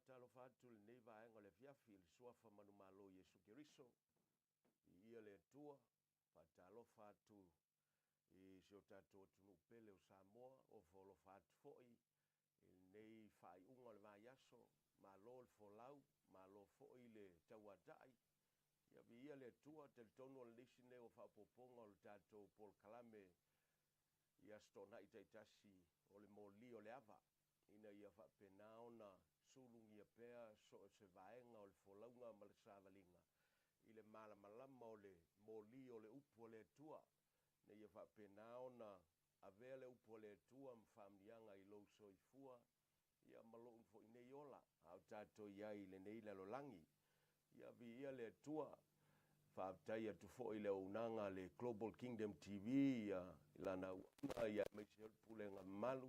faatalofa atu i lenei vaega o le afiafi i le Suafa manumalo o Iesu Keriso, viia le Atua, faatalofa atu i si o tatou atunuu pele o Samoa, ofo alofa atu foi i lenei faaiuga o le vaiaso, malo le folau, malo foi le tauatai, ia viia le Atua, talitonu o le nisi lenei o faaopoopoga o le tatou polokalame i Aso Toonai taitasi o le moli o le ava, ina ia faapena ona sulugia pea so o se vaega o le folauga ma le savaliga i le malamalama o le moli o le upu a le Atua, ina ia faapena ona avea le upu a le Atua ma faamanuiaga i lou soifua ia ma lou foi nei ola a o tatou i ai i lenei lalolagi. Ia viia le Atua. Faafetai atu foi i le auaunaga a le Global Kingdom TV ia i lana auauna ia aemaise ai le pulega mamalu.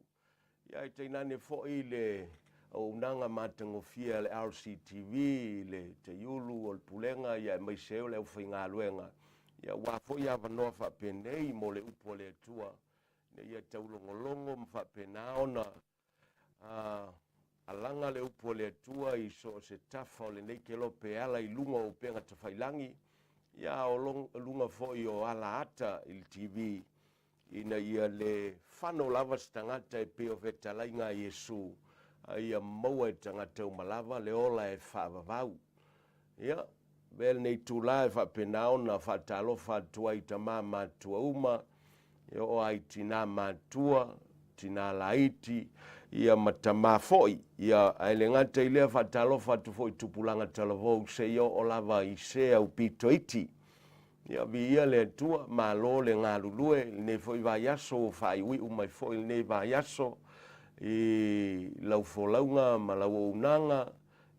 Ia ae tainane foi le auaunaga matagofie a le RCTV i le taiulu o le pulega ia aemaise ai o le aufaigaluega ia aua foi avanoa faapenei mo le upu a le Atua ina ia taulogologo ma faapena ona alaga le upu a le Atua i so o se tafa o lenei kelope e ala i luga o upega tafailagi, ia a o luga foi o alaata i le TV, ina ia le fano lava se tagata e pei o fetalaiga a Iesu, a ia maua e tagata uma lava le ola e faavavau. Ia, avea lenei itula e faapena ona faatalofa atu ai i tama matutua uma, e oo lava i tina matutua, tina laiti, ia ma tama foi. Ia, ae le gata i lea, faatalofa atu foi i tupulaga talavou seia oo lava i se aupito iti. Ia, viia le Atua, malo le galulue i lenei foi vaiaso, ua faaiuiu mai foi lenei vaiaso i lau folauga ma lau auaunaga.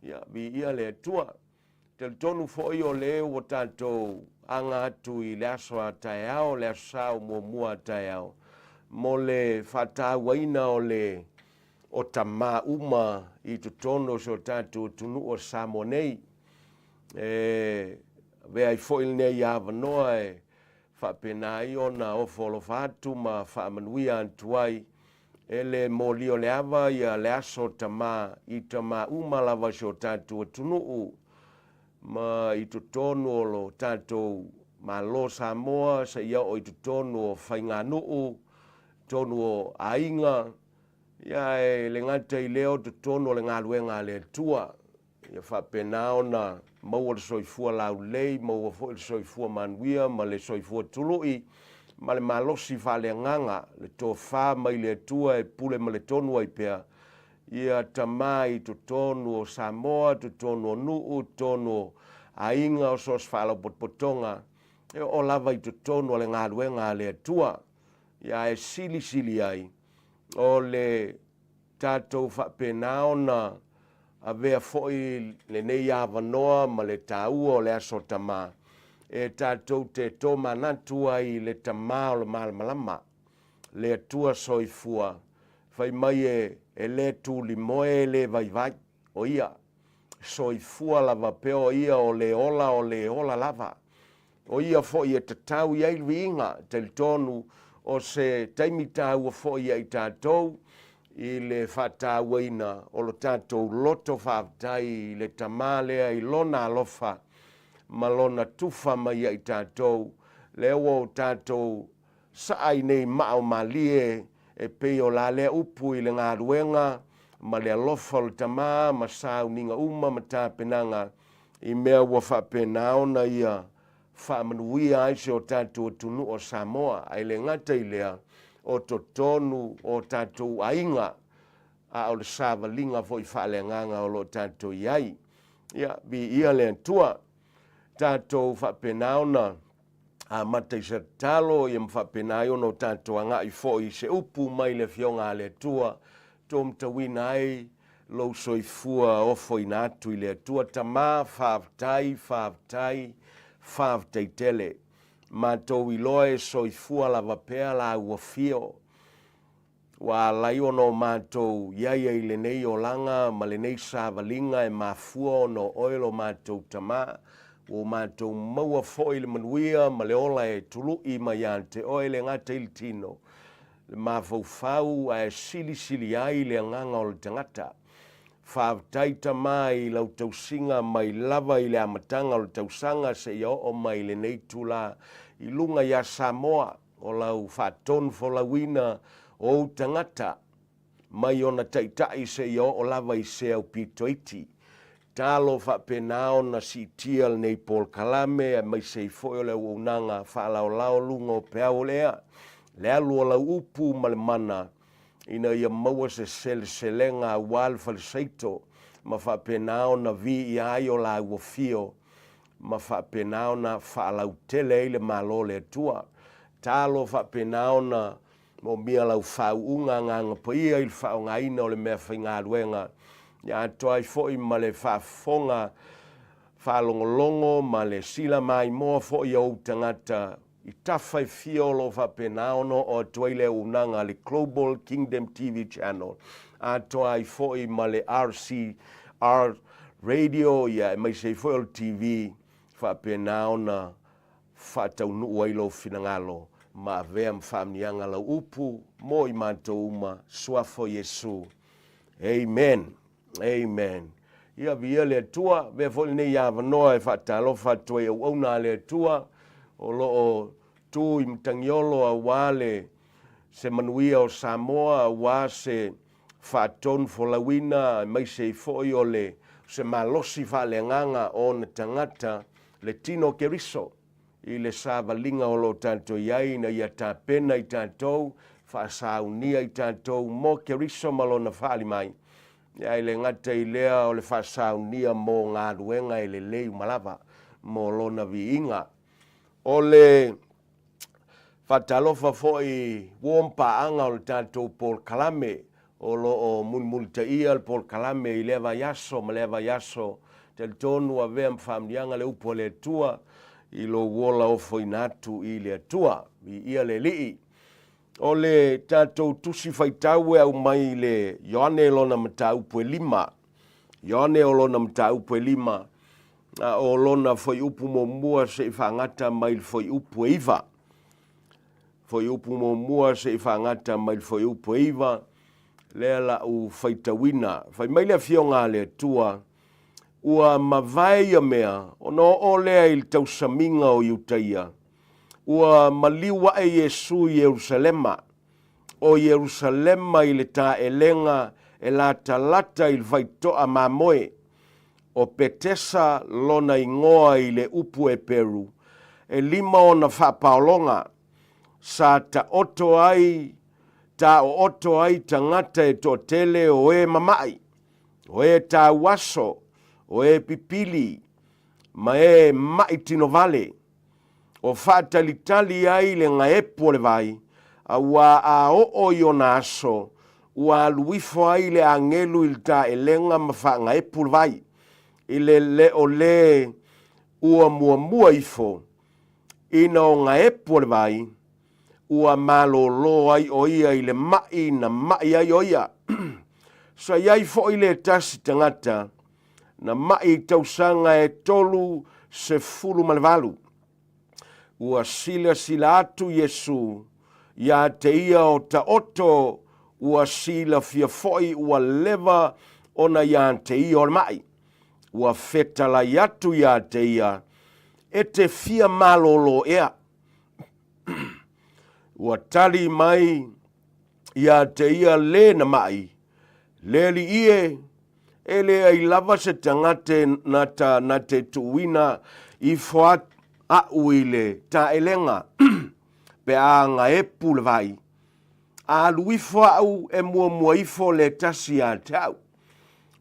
Ia, viia le Atua. Talitonu foi o lea ua tatou aga atu i le aso a taeao, le Aso Sa o muamua a taeao, mo le faatauaina o le o tamā uma i totonu o si o tatou atunuu o Samoa nei. E avea ai foi lenei avanoa e faapena ai ona ofo alofa atu ma faamanuia atu ai e le moli o le ava ia le aso tama i tama uma lava o si o tatou atunuu ma i totonu o lo tatou Malo Samoa seia oo i totonu o faiganuu, totonu o aiga, ia ae le gata i lea o totonu o le galuega a le Atua. Ia faapena ona maua le soifua laulelei, maua foi le soifua manuia ma le soifua tului ma le malosi faaleagaga, le tofa mai le Atua e pule ma le tonu ai pea, ia tama i totonu o Samoa, totonu o nuu, totonu o aiga o so o se faalapotopotoga, e oo lava i totonu o le galuega a le Atua. Ia ae silisili ai o le tatou faapena ona avea foi lenei avanoa ma le taua o le Aso Tama e tatou te tomanatu ai i le Tama o le Malamalama, le Atua Soifua, fai mai e le tulimoe e le vaivai, o Ia. Soifua lava pea o Ia o le ola o le ola lava. O ia foi e tatau i ai le viiga, e talitonu o se taimi taua foi ia i tatou i le faatauaina o lo tatou loto faafetai i le Tama lea i Lona alofa ma Lona tufa mai ia i tatou, lea ua o tatou saa i nei maa o malie e pei o la lea upu i le galuega ma le alofa o le Tama ma sauniga uma ma tapenaga i mea ua faapena ona ia faamanuia ai si o tatou atunuu o Samoa, ae le gata i lea, o totonu o tatou aiga, a o le savaliga foi faaleagaga o lo o tatou i ai. Ia, viia le Atua. Tatou faapena ona amata i se tatalo, ia ma faapena ai ona o tatou agai foi i se upu mai le Afioga a le Atua, to matauina ai lou soifua ofoina atu i le Atua. Tama, faafetai, faafetai, faafetai tele. Matou iloa e soifua lava pea lāua fio. Ua alai ona o matou i ai ai lenei olaga ma lenei savaliga e mafua ona o oe lo matou Tama. Ua o matou maua foi le manuia ma le ola e tului mai ia te oe le gata i le tino, le mafaufau ae silisili ai le agaga o le tagata. Faafetai Tama i lau tausiga mai lava i le amataga o le tausaga seia oo mai i lenei itula i luga ia Samoa o lau faatonufolauina o ou tagata mai ona taitai seia oo lava i se aupito iti. Talo faapena ona siitia lenei polokalame aemaise ai foi o le auaunaga faalaolao luga o peau o le ea, le alu o lau upu ma le mana ina ia maua se seleselega aua le falesaito ma faapena ona viia ai o laua fio ma faapena ona faalautele ai le Malo o le Atua. Talo faapena ona moomia lau faauuga Agaga Paia i le faaaogaina o le meafaigaluega, ia atoa ai foi ma le faafofoga faalogologo ma le silamaimoa foi a ou tagata i tafa e fia o lo o faapena ona oo atu ai le auaunaga a le Global Kingdom TV Channel, atoa ai foi ma le RCR Radio, ia aemaise ai foi o le TV, faapena ona faataunuu ai lou finagalo ma avea ma faamanuiaga lau upu mo i matou uma, Suafa o Iesu. Amen. Amen. Ia, viia le Atua. Avea foi lenei avanoa e faatalofa atu ai i auauna a le Atua o lo o tu i Matagiolo aua le se manuia o Samoa, aua se faatonufolauina aemaise ai foi o le se malosi faaleagaga o ona tagata, le tino o Keriso i le savaliga o lo o tatou i ai ina ia tapena i tatou, faasaunia i tatou mo Keriso ma Lona faaali mai, ae le gata i lea o le faasaunia mo galuega e lelei uma lava mo Lona viiga. O le faatalofa foi i uo ma paaga o le tatou polokalame o lo o mulimulitaia le polokalame i lea vaiaso ma lea vaiaso. Talitonu avea ma faamanuiaga le upu a le Atua i lou ola ofoina atu i le Atua. Viia le Alii. O le tatou tusi faitau e aumai i le Ioane lona mataupu e lima. Ioane o lona mataupu e lima, a o lona fuaiupu muamua se i faagata mai le fuaiupu e iva. Fuaiupu muamua se i faagata mai le fuaiupu e iva, lea la'u faitauina. Fai mai le Afioga a le Atua, Ua mavae ia mea, ona oo lea i le tausamiga o Iutaia. Ua maliu aʻe Iesu i Ierusalema. O Ierusalema i le taelega e latalata i le faitoa mamoe. O Petesa lona igoa i le upu Eperu, e lima ona faapaologa, sa taoto ai, taooto ai tagata e toatele o e mama'i, o e tauaso, o e pipili, ma e ma'i tinovale, o faatalitali ai le gaepu o le vai, auā a oo i ona aso, ua alu ifo ai le agelu i le taelega ma faagaepu le vai, i le le o le ua muamua ifo ina o gaepu o le vai, ua malōlō ai ʻo ia i le maʻi na maʻi ai ʻo ia. Sa i ai foi le tasi tagata na maʻi i tausaga e 38. Ua silasila atu Iesu iā te ia o taoto ua silafia foi ua leva ona iā te ia o le maʻi. Ua fetalai atu iā te ia, E te fia malōlō ea. Ua tali mai iā te ia lē na maʻi, Le alii e, e leai lava se tagata na ta na te tuuina ifo aʻu i le taelega pe a gaepu le vai, a alu ifo aʻu e muamua ifo le tasi ia te au.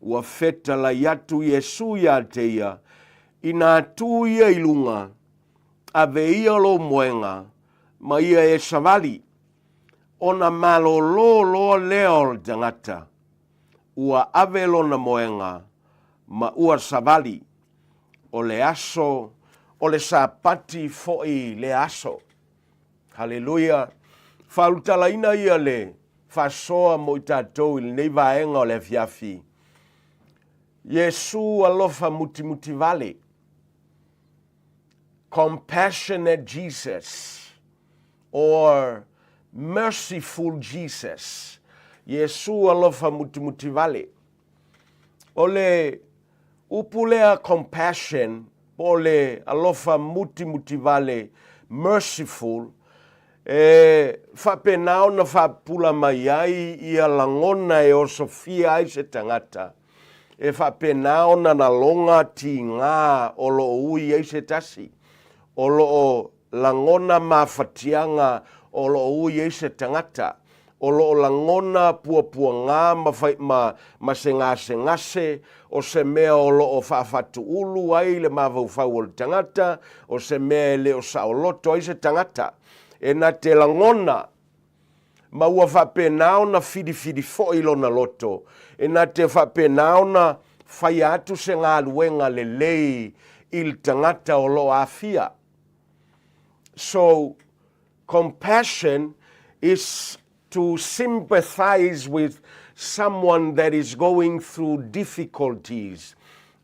Ua fetalai atu Iesu iā te ia, inā tū ia i luga, ave ia lou moega, ma ia e savali, ona malōlō loa lea o le tagata, ua ave lona moega ma ua savali, o le aso, o le Sapati foi lea aso. Haleluia! Faaulutalaina ia le faasoa mo i tatou i lenei vaega o le afiafi. Iesu alofa mutimutivale. Compassionate Jesus or Merciful Jesus. Iesu alofa mutimutivale. O le upu lea compassion po o le alofa mutimutivale, merciful, e faapena ona faapupula mai ai ia lagona e osofia ai se tagata, e faapena ona laloga tiga o lo o ui ai se tasi, o lo o lagona mafatiaga o lo o ui ai se tagata, o lo o lagona puapuaga ma, fai, ma, ma se gasegase, o se mea o lo o faafatuulu ai le mafaufau o le tagata, o se mea e le o saoloto ai se tagata. E na te lagona, ma ua faapena ona filifili foi lona loto, e na te faapena ona faia atu se galuega lelei i le tagata o lo o aafia. So, compassion is to sympathize with someone that is going through difficulties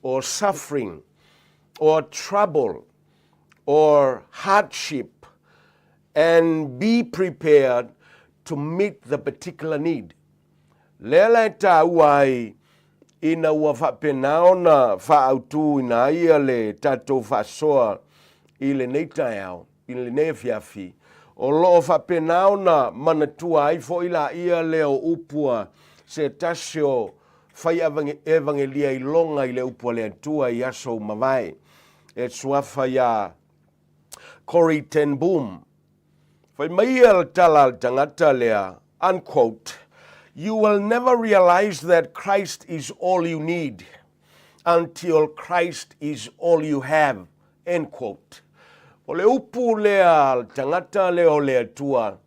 or suffering or trouble or hardship and be prepared to meet the particular need. Lea la e tāua ai ina ua faapena ona faaautuina ai le tatou faasoa i lenei taeao, i lenei afiafi, o lo o faapena ona manatua ai foi laia lea o upu a se tasi o fai evangelia iloga i le upu a le Atua i aso ua mavae, e suafa iā Corrie ten Boom. Fai mai ia le tala a le tagata lea, unquote, You will never realize that Christ is all you need until Christ is all you have, end quote. O le upu lea a le tagata lea o le Atua,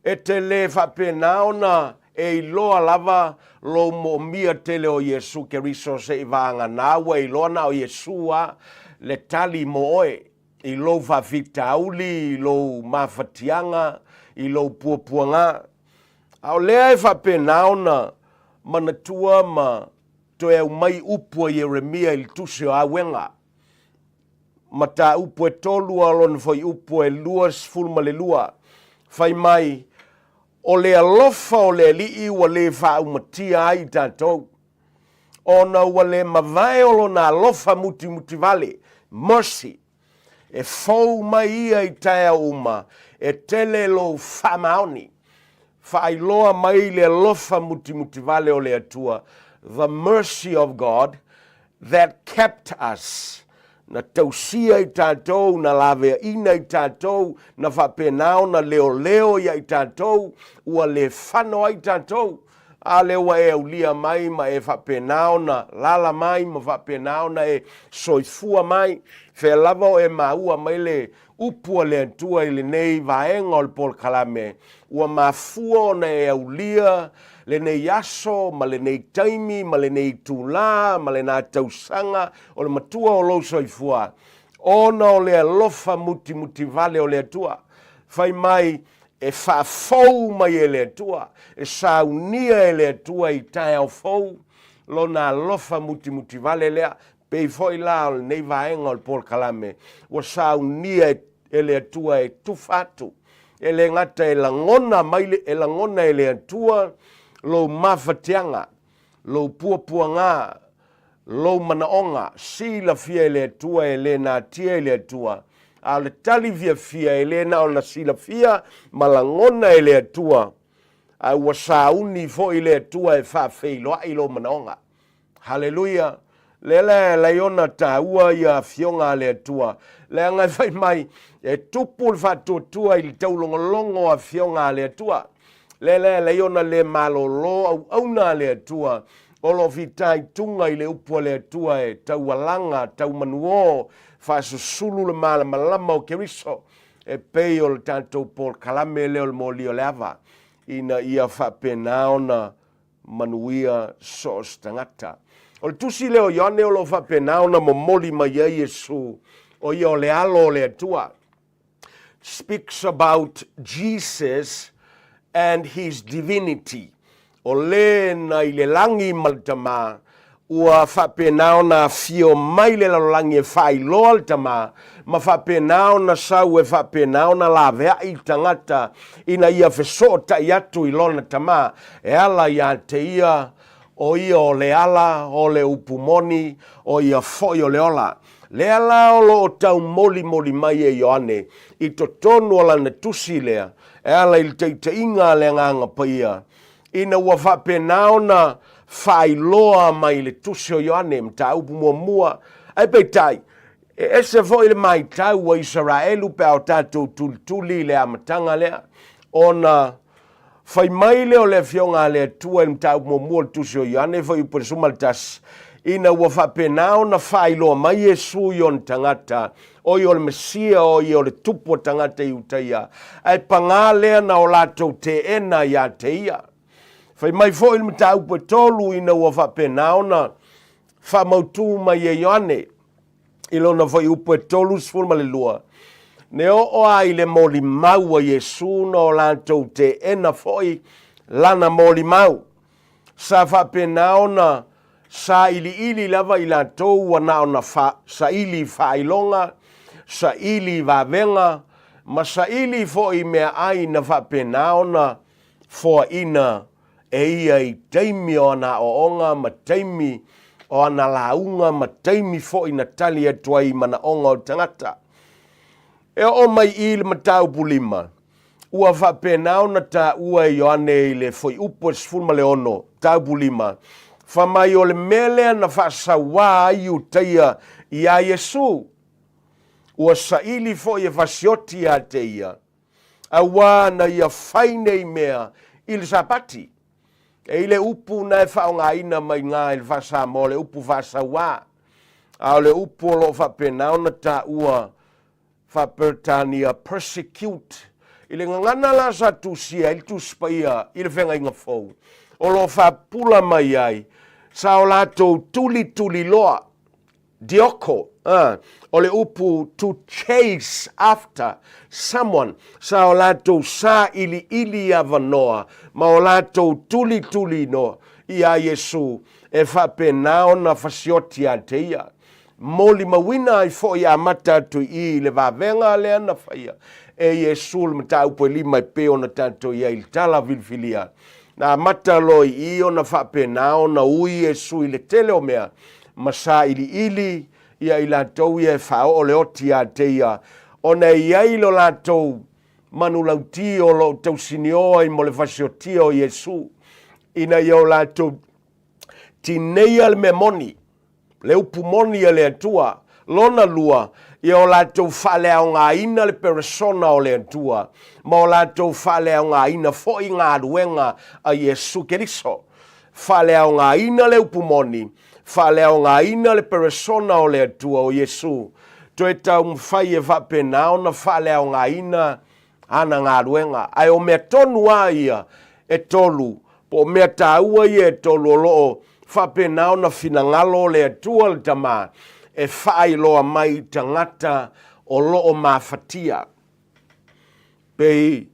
e te lē faapena ona e iloa lava lou moomia tele o Iesu Keriso seʻi vagana ua iloa na o Iesu a le tali mo oe i lou faafitauli, i lou mafatiaga, i lou puapuaga. A o lea e faapena ona manatua ma toe aumai upu a Ieremia i le tusi o Auega, mataupu e tolu a o lona fuaiupu e 22, fai mai, O le alofa o le Alii ua lē faaumatia ai i tatou, ona ua le mavae o lona alofa mutimutivale, mercy, e fou mai ia i taeao uma, e tele lou faamaoni. Faailoa mai le alofa mutimutivale o le Atua, the mercy of God that kept us, na tausia i tatou, na laveaina i tatou, na faapena ona leoleo ia i tatou, ua le fano ai tatou. A lea ua e aulia mai ma e faapena ona lala mai ma faapena ona e soifua mai, fea lava o e maua mai le upu a le Atua i lenei vaega o le polokalame, ua mafua ona e aulia lenei aso ma lenei taimi ma lenei itulā ma lenā tausaga o le matua o lou soifua, ona o le alofa mutimutivale o le Atua. Fai mai, e faafou mai e le Atua, e saunia e le Atua i taeao fou Lona alofa mutimutivale lea, pei foi la o lenei vaega o le polokalame ua saunia e le Atua e tufa atu, e le gata e lagona mai le, e lagona e le Atua lou mafatiaga, lou puapuaga, lou manaoga, silafia e le Atua e le natia i le Atua, a o le tali fiafia e le na ona silafia ma lagona e le Atua, a ua sauni foi le Atua e faafeiloai lou manaoga. Haleluia! Lea la e alai ona taua ia afioga a le Atua, leaga e fai mai, e tupu le faatuatua i le taulogologo o afioga a le Atua. Lea la e alai ona le malolo auauna a le Atua, o lo o fitaituga i le upu a le Atua e taualaga, taumanuō, faasusulu le malamalama o Keriso, e pei o le tatou polokalame lea o le moli o le ava, ina ia faapena ona manuia so o se tagata. O le tusi lea o Ioane o lo o faapena ona momoli mai ai Iesu, o ia o le alo o le Atua. Speaks about Jesus and his divinity. O le na i le lagi ma le Tama, ua faapena ona afio mai le lalolagi e faailoa le Tama, ma faapena ona sau e faapena ona laveai tagata ina ia fesootai atu i lona Tama e ala iā te ia. O ia o le ala, o le upu moni, o ia foi o le ola. Lea la o lo o taumolimoli mai e Ioane i totonu o lana tusi lea, e ala i le taitaiga a le Agaga Paia, ina ua faapena ona faailoa mai i le tusi o Ioane, mataupu muamua. Ae peitai, e ese foi le matau a Isaraelu pe a o tatou tulituli i le amataga lea, ona Fai mai lea o le Afioga a le Atua i le mataupu muamua o le Tusi o Ioane, fuaiupu e 11, ina ua faapena ona faailoa mai Iesu i ona tagata, o ia o le Mesia, o ia o le Tupu o tagata Iutaia, ae pagā lea na o latou teena ia te ia. Fai mai foi le mataupu e tolu ina ua faapena ona faamautū mai e Ioane, i lona fuaiupu e 32, Ne oo a i le molimau a Iesu na o latou teena foi lana molimau. Sa faapena ona sailiili lava i latou ua na ona fa, saili i faailoga, saili i vavega, ma saili foi i meaai na faapena ona foaina e ia i taimi o ana aoaoga ma taimi o ana lauga ma taimi foi na tali atu ai i manaoga o tagata. E oo mai i le mataupu lima, ua faapena ona taua e Ioane i le fuaiupu e 16, mataupu lima, fai mai o le mea lea na faasauā ai Iutaia iā Iesu, ua saili foi e fasioti ia te ia, auā na ia fai nei mea i le Sapati. E i le upu na e faaaogaina mai gā i le faa-Samoa, o le upu faasauā, a o le upu o lo o faapena ona taua faa-Peretania persecute. I le gagana la sa tusia ai le Tusi Paia i le Feagaiga Fou, o lo o faapula mai ai, sa o latou tulituliloa Dioko, a, o le upu to chase after someone, sa o latou sailiili avanoa ma o latou tulituli noa iā Iesu e faapena ona fasioti ia te ia. Molimauina ai foi amata atu i i i le vavega lea na faia e Iesu le mataupu e lima e pei ona tatou i ai i le tala filifilia. Na amata loa i i ona faapena ona ui Iesu i le tele o mea ma sailiili ia i latou ia e faaoo le oti ia te ia, ona e i ai lo latou manulauti o lo o tausinio ai mo le fasiotia o Iesu, ina ia o latou tineia le mea moni, le upu moni a le Atua. Lona lua, ia o latou faaleaogaina le peresona o le Atua, ma o latou faaleaogaina foi galuega a Iesu Keriso. Faaleaogaina le upu moni, faaleaogaina le peresona o le Atua o Iesu, toe taumafai e faapena ona faaleaogaina ana galuega. Ae o mea tonu lava ia e tolu, po o mea taua ia e tolu o lo o faapena ona finagalo le Atua le Tama e faailoa mai i tagata o lo o mafatia. Pei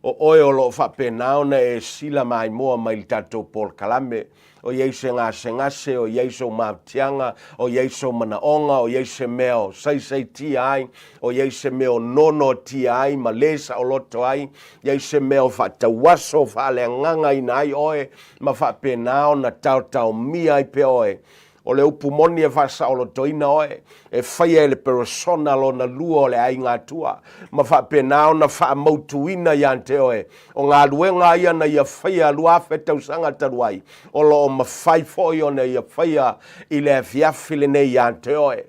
o oe o lo o faapena ona e sila maimoa mai i le tatou polokalame, o i ai se gasegase, o i ai sou mafatiaga, o i ai sou manaoga, o i ai se mea o saisaitia ai, o i ai se mea o nonoatia ai ma lē saoloto ai, i ai se mea o faatauaso faaleagagaina ai oe ma faapena ona taotaomia ai pea oe. O le upu moni e faasaolotoina oe, e faia e le peresona lona lua o le aiga Atua, ma faapena ona faamautuina ia te oe, o galuega ia na ia faia 2000 tausaga talu ai, o lo o mafai foi ona ia faia i le afiafi lenei ia te oe.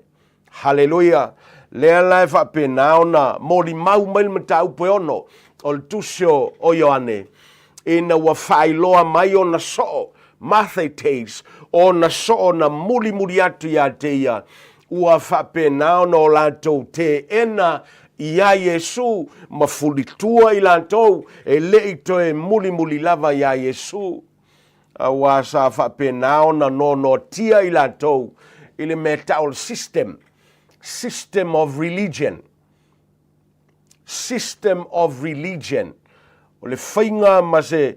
Haleluia! Lea la e faapena ona molimau mai le mataupu e ono o le tusi o Ioane, ina ua faailoa mai ona soo, mathetes, ona soo na mulimuli atu ia te ia, ua faapena ona o latou teena iā Iesu ma fulitua i latou e le i toe mulimuli lava iā Iesu. Auā sa faapena ona noanoatia i latou i le mea tau o le system, system of religion, system of religion, o le faiga ma se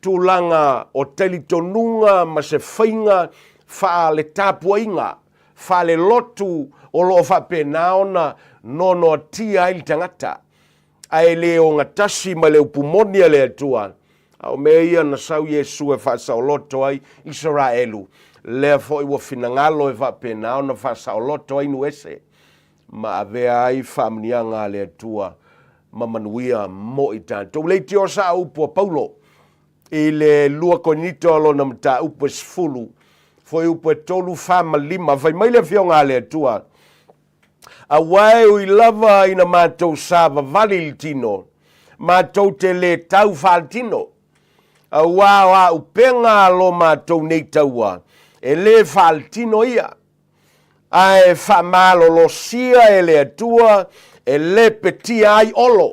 tulaga o talitonuga ma se faiga faaletapuaiga, faalelotu o lo o faapena ona noanoatia ai le tagata, ae le ogatasi ma le upu moni a le Atua. A o mea ia na sau Iesu e faasaoloto ai Isaraelu, lea foi ua finagalo e faapena ona faasaoloto ai nuu ese, ma avea ai faamanuiaga a le Atua ma manuia mo i tatou. Leitioa sao upu a Paulo i le 2 Korinito lona mataupu e 10, fuaiupu e 3, 4 ma 5, fai mai le Afioga a le Atua, Auā e ui lava ina matou savavali i le tino, matou te lē tau faaletino, auā o auupega a lo matou nei taua, e lē faaletino ia, ae faamalolosia e le Atua e lepetia ai olo.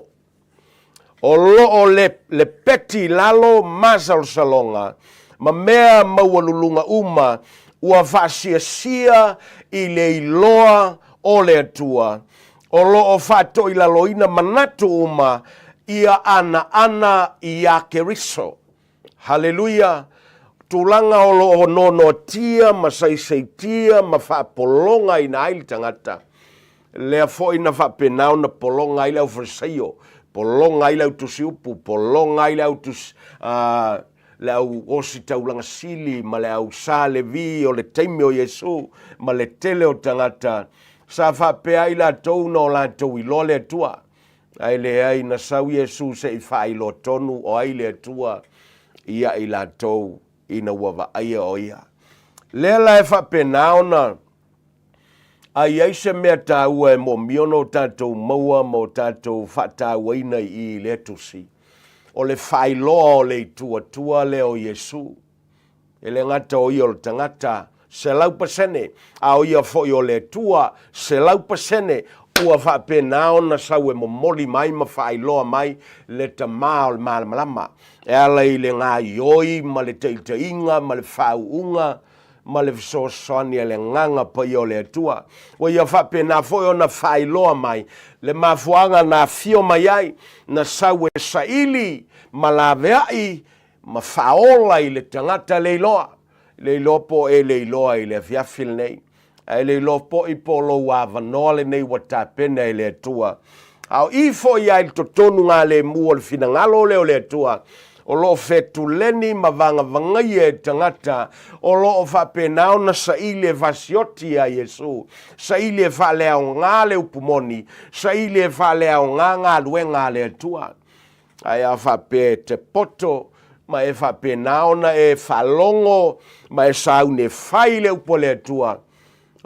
O lo o lepeti i lalo masalosaloga ma mea maualuluga uma ua faasiasia i le iloa o le Atua, o lo o faatoilaloina manatu uma ia anaana iā Keriso. Haleluia! Tulaga o lo o noanoatia ma saisaitia ma faapologaina ai le tagata, lea foi na faapena ona pologa ai le aufalesaio, pologa ai le autusiupu, pologa ai le autusi, le au ositaulaga sili ma le au Sa Levi o le taimi o Iesu ma le tele o tagata sa faapea ai latou na o latou iloa le Atua. Ae leai, na sau Iesu se i faailoa tonu o ai le Atua ia i latou ina ua vaaia o ia. Lea la e faapena ona a i ai se mea taua e moomia ona o tatou maua ma o tatou faatauaina i i i lea tusi, o le faailoa o le Itu Atua lea o Iesu. E le gata o ia o le tagata 100%, a o ia foi o le Atua 100%, ua faapena ona sau e momoli mai ma faailoa mai le Tama o le Malamalama, e ala i le gaioi ma le taitaiga ma le faauuga ma le fesoasoani a le Agaga Paia o le Atua. Ua ia faapena foi ona faailoa mai le mafuaaga na afio mai ai, na sau e saili ma laveai ma faaola i le tagata le iloa. Le iloa po o e le iloa i le afiafi lenei, ae le iloa poʻi po o lou avanoa lenei ua tapena e le Atua. A o i foi lava i le totonu galemu o le finagalo lea o le Atua, o lo o fetuleni ma vagavagaia e tagata o lo o faapena ona saili e fasioti iā Iesu, saili e faaleaoga le upu moni, saili e faaleaoga galuega a le Atua. Ae a faapea e te poto ma e faapena ona e faalogo ma e sauni e fai le upu a le Atua,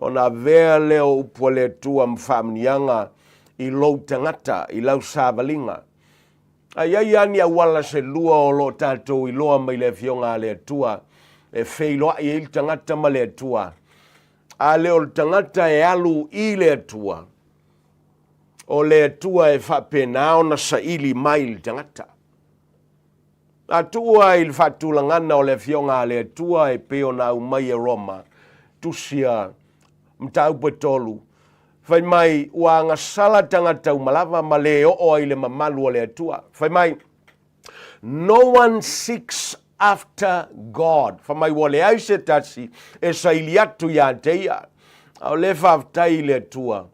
ona avea lea o upu a le Atua ma faamanuiaga i lou tagata, i lau savaliga. A i ai lava ni auala se lua o lo o tatou iloa mai le Afioga a le Atua e feiloai ai le tagata ma le Atua, a le o le tagata e alu i le Atua, o le Atua e faapena ona saili mai i le tagata. A tuua i le faatulagana o le Afioga a le Atua e pei ona aumai e Roma, tusia mataupu e tolu, fai mai ua agasala tagata uma lava ma le oo ai i le mamalu o le Atua. Fai mai, No one seeks after God. Fai mai ua leai se tasi e saili atu iā te ia. A o le faafetai i le Atua,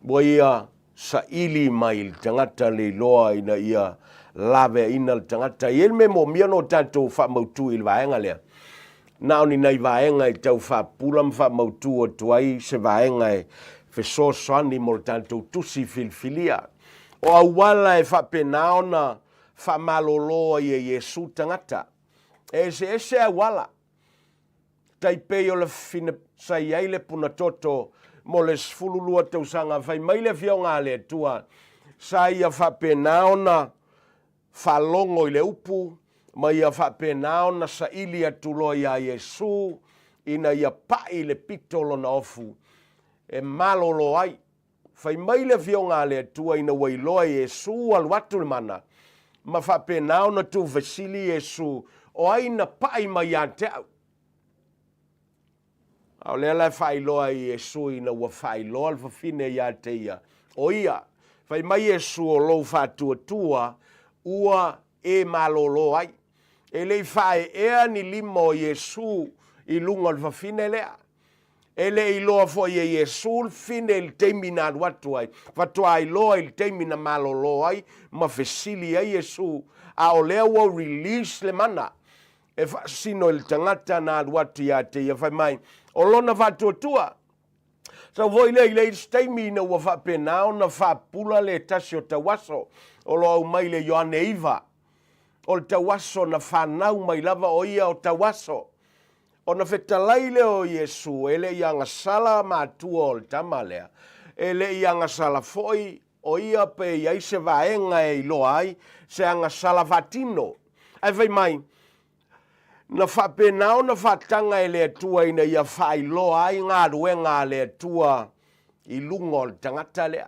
ua ia saili mai i le tagata le iloa ina ia laveaina le tagata. E i ai le mea moomia ona o tatou faamautu i le vaega lea. Na o ni nai vaega e tau faapula ma faamautu atu ai se vaega e fesoasoani mo le tatou tusi filifilia. O auala e faapena ona faamalolo ai e Iesu tagata. E eseese auala. Tai pei o le fafine sa i ai le punatoto mo le 12 tausaga, fai mai le Afioga a le Atua, sa ia faapena ona faalogo i le upu ma ia faapena ona saili atu loa iā Iesu ina ia paʻi le pito o lona ofu e malolo ai. Fai mai le Afioga a le Atua ina ua iloa e Iesu ua alu atu le mana, ma faapena ona tuufesili Iesu, O ai na paʻi mai iā te au? A o lea la e faailoa ai Iesu ina ua faailoa le fafine iā te ia, o ia. Fai mai Iesu, O lou faatuatua ua e malolo ai. E le i faaeea ni lima o Iesu i luga o le fafine lea. E le i iloa foi e Iesu le fine i le taimi na alu atu ai, faatoa iloa i le taimi na malolo ai ma fesili ai Iesu, A o lea ua release le mana e faasino i le tagata na alu atu ia te ia fai mai, o lona faatuatua. Sau foi lea i le isi taimi ina ua faapena ona faapula le tasi o tauaso o lo o aumai le Ioane 9. O le tauaso na fanau mai lava o ia o tauaso. Ona fetalai lea o Iesu e le i agasala matua o le tama lea, e le i agasala foi o ia pe i ai se vaega e iloa ai se agasala faatino. Ae fai mai, na faapena ona faataga e le Atua ina ia faailoa ai galuega a le Atua i luga o le tagata lea.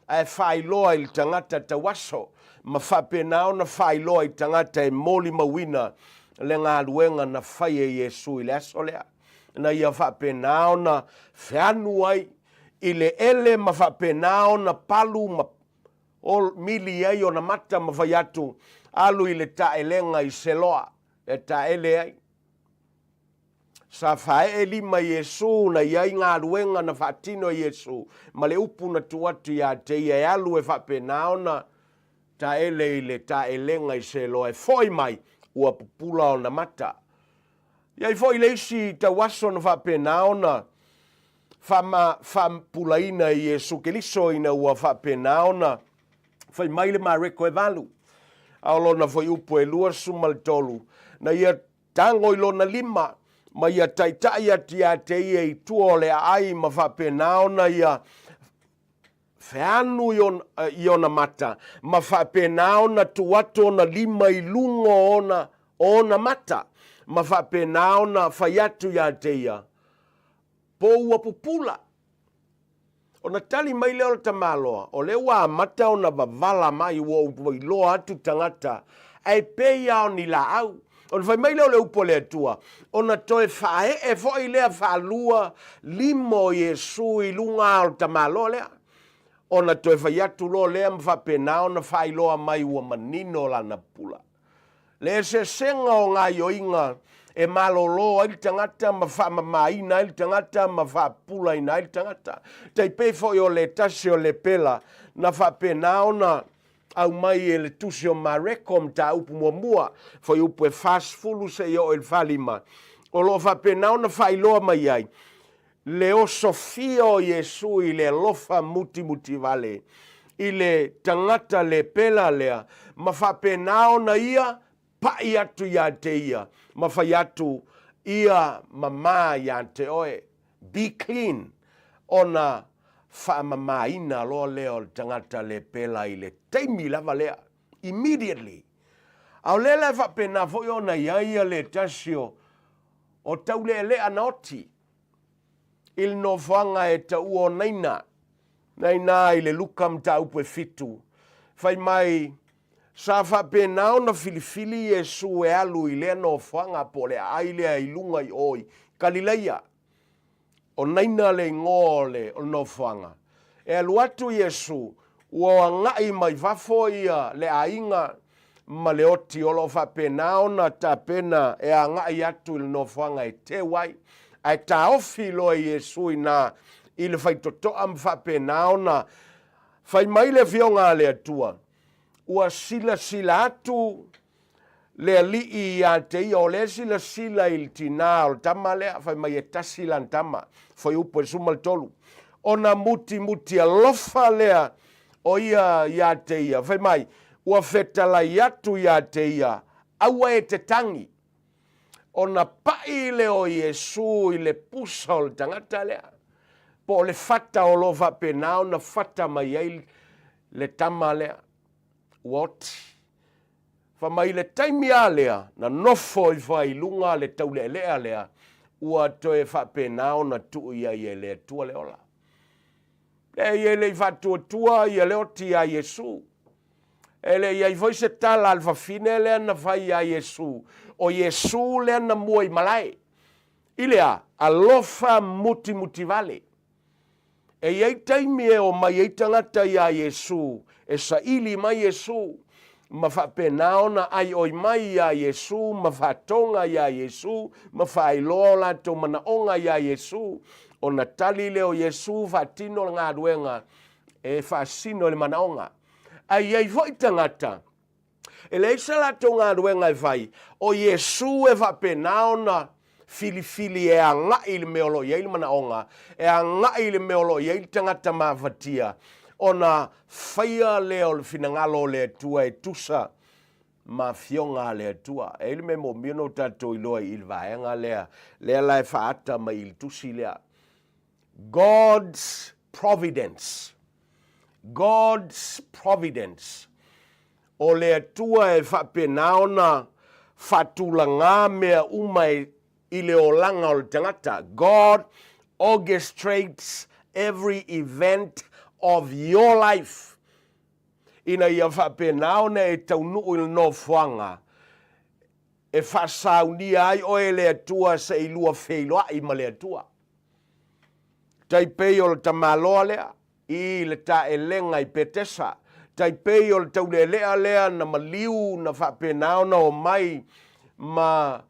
Ae faailoa i le tagata tauaso ma faapena ona faailoa i tagata e molimauina le galuega na fai e Iesu i le aso lea, ina ia faapena ona feanu ai i le ele ma faapena ona palu ma mili ai ona mata ma fai atu, Alu i le taelega i Seloa e taele ai. Sa faaee lima i Iesu na i ai galuega na faatino e Iesu ma le upu na tuu atu ia te ia e alu e faapena ona taele i le taelega i Seloa e foi mai ua pupula ona mata. I ai foi le isi tauaso na faapena ona faapulaina e Iesu Keliso ina ua faapena ona fai mai le Mareko e 8, a o lona foi upu e 23, na ia tago i lona lima ma ia taitai atu ia te ia i tua o le aai ma faapena ona ia feanu i ona mata ma faapena ona tuu atu ona lima i luga o ona, o ona mata ma faapena ona fai atu ia te ia, po ua pupula. Ona tali mai lea o le tamaloa, o lea ua amata ona wavala mai, ua ou iloa atu tagata, ae pei lava o ni laau. Ona fai mai lea o le upu a le Atua, ona toe faaee foi lea faalua lima o Iesu i luga o le tamaloa lea. Ona toe fai atu loa lea ma faapena ona faailoa mai ua manino lana pula. Le eseesega o gaoioiga e malolo ai le tagata ma faamamaina ai le tagata ma faapupulaina ai le tagata. Tai pei foi o le tasi o lepela na faapena ona aumai e le tusi o Mareko mataupu muamua, fuaiupu e 40 seia oo i le 45, o lo o faapena ona faailoa mai ai le osofia o Iesu i le alofa mutimutivale i le tagata lepela lea, ma faapena ona ia paʻi atu ia te ia ma fai atu, Ia mamā ia te oe, be clean, ona faamamāina loa lea o le tagata lepela i le taimi lava lea, immediately. A o lea la e faapena foi ona i ai ia le tasi o o taulealea na oti i le nofoaga e taua o Naina, na ina i le Luka mataupu e 7, fai mai, Sa faapena ona filifili Iesu e alu i lea nofoaga po o le aai lea i luga i o i Kalilaia. O Naina le igoa o le nofoaga. E alu atu Iesu, ua agai mai fafo ia le aiga ma le oti o lo o faapena ona tapena e agai atu i le nofoaga e teu ai, ae taofi loa Iesu i ina i le faitotoa ma faapena ona fai mai le Afioga a le Atua, Ua silasila atu le alii ia te ia, o lea e silasila i le tinā o le tama lea, fai mai e tasi lana tama, fuaiupu e 13. Ona mutimuti alofa lea o ia ia te ia, fai mai, ua fetalai atu ia te ia, aua e te tagi. Ona paʻi lea o Iesu i le pusa o le tagata lea, po o le fata o lo o faapena ona fata mai ai le tama lea, ua oti. Fai mai i le taimi lava lea, na nofo ifo ai i luga le taulealea lea, ua toe faapena ona tuu i ai e le Atua le ola. Leai, e le i faatuatua ia le oti iā Iesu. E le i ai foi se tala a le fafine lea na fai iā Iesu, o Iesu lea na mua i malae. I le a? Alofa mutimutivale. E i ai taimi e omai ai tagata iā Iesu, e saili mai Iesu, ma faapena ona aioi mai iā Iesu, ma faatoga iā Iesu, ma faailoa o latou manaoga iā Iesu, ona tali lea o Iesu faatino le galuega e faasino i le manaoga. Ae i ai foi tagata. E leai se latou galuega e fai, o Iesu e faapena ona filifili e agai i le mea o lo o i ai le manaoga, e agai i le mea o lo o i ai le tagata mafatia, ona faia lea o le finagalo o le Atua e tusa ma afioga a le Atua. E i ai le mea moomia ona o tatou iloa i le vaega lea, lea la e faaata mai i le tusi lea. God's providence. God's providence. O le Atua e faapena ona faatulagā mea uma e, i le olaga o le tagata. God orchestrates every event of your life ina ia faapena ona e taunuu i le nofoaga e faasaunia ai oe e le Atua se i lua feiloai ma le Atua. Tai pei o le tamaloa lea i le taelega i Petesa, tai pei o le taulealea lea na maliu na faapena ona omai ma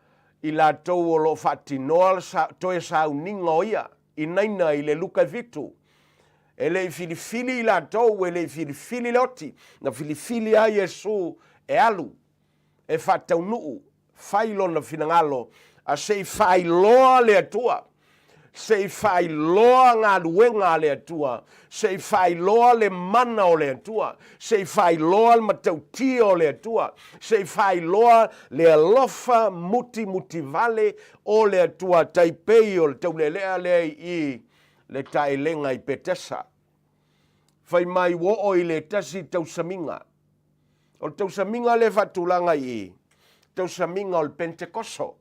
i latou o lo o faatinoa le toe sauniga o ia i Naina i le Luka e 7. E le i filifili i latou, e le i filifili le oti, na filifili lava Iesu e alu e faataunuu, fai lona finagalo, a se i faailoa le Atua, se i faailoa galuega a le Atua, se i faailoa le mana o le Atua, se i faailoa le matautia o le Atua, se i faailoa le alofa mutimutivale o le Atua, tai pei o le taulealea lea i le taelega i Petesa. Fai mai ua oo i le tasi tausamiga. O le tausamiga lea e faatulaga i i, tausamiga o le Pentekoso.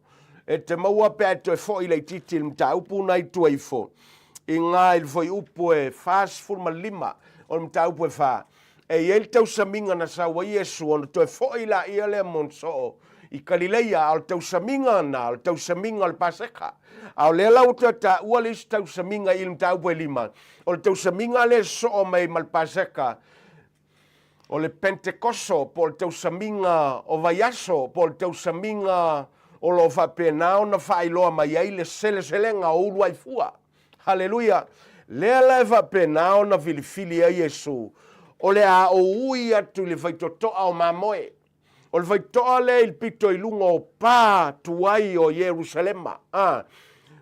E te maua pe a e toe foi laitiiti i le mataupu na i tua ifo, i ngā i le fuaiupu e 45 o le mataupu e 4, e i ai le tausamiga na sau ai Iesu ona toe foi laia lea mo soo i Kalileia, a o le tausamiga na, o le tausamiga o le Paseka. A o lea la ua toe taua le isi tausamiga i le mataupu e 5, o le tausamiga lea e sosoo mai ma le Paseka, o le Pentekoso, po o le tausamiga o vaiaso, po o le tausamiga o lo o faapena ona faailoa mai ai le seleselega o uluaifua. Haleluia! Lea la e faapena ona filifili ai Iesu, o le a ou ui atu i le faitotoa o mamoe. O le faitotoa lea i le pito i luga o pa tuai o Ierusalema, a,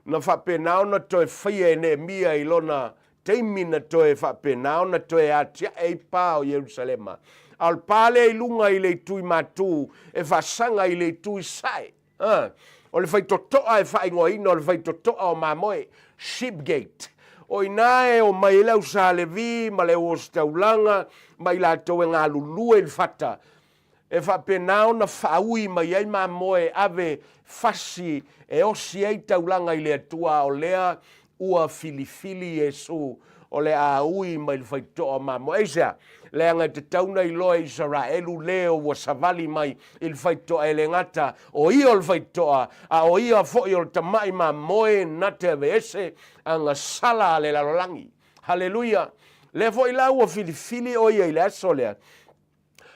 na faapena ona toe faia e Neemia i lona taimi na toe faapena ona toe atiae ai pa o Ierusalema. A o le pa lea i luga i le itu i matu e faasaga i le itu i sae. A, o le faitotoa e faaigoaina o le faitotoa o mamoe, Sheep Gate. O i ina e omai ai le au Sa Levi ma le au ositaulaga ma i latou e galulue i le fata, e faapena ona faaui mai ai mamoe e ave fasi e osi ai taulaga i le Atua, a o lea ua filifili Iesu o le a ui mai le faitotoa o mamoe. Aisea? Leaga e tatau ona iloa e Isaraelu le ua savali mai i le faitotoa, e le gata o ia o le faitotoa, a o ia foi o le tamai mamoe na te aveese agasala a le lalolagi. Haleluia! Lea foi la ua filifili o ia i le aso lea,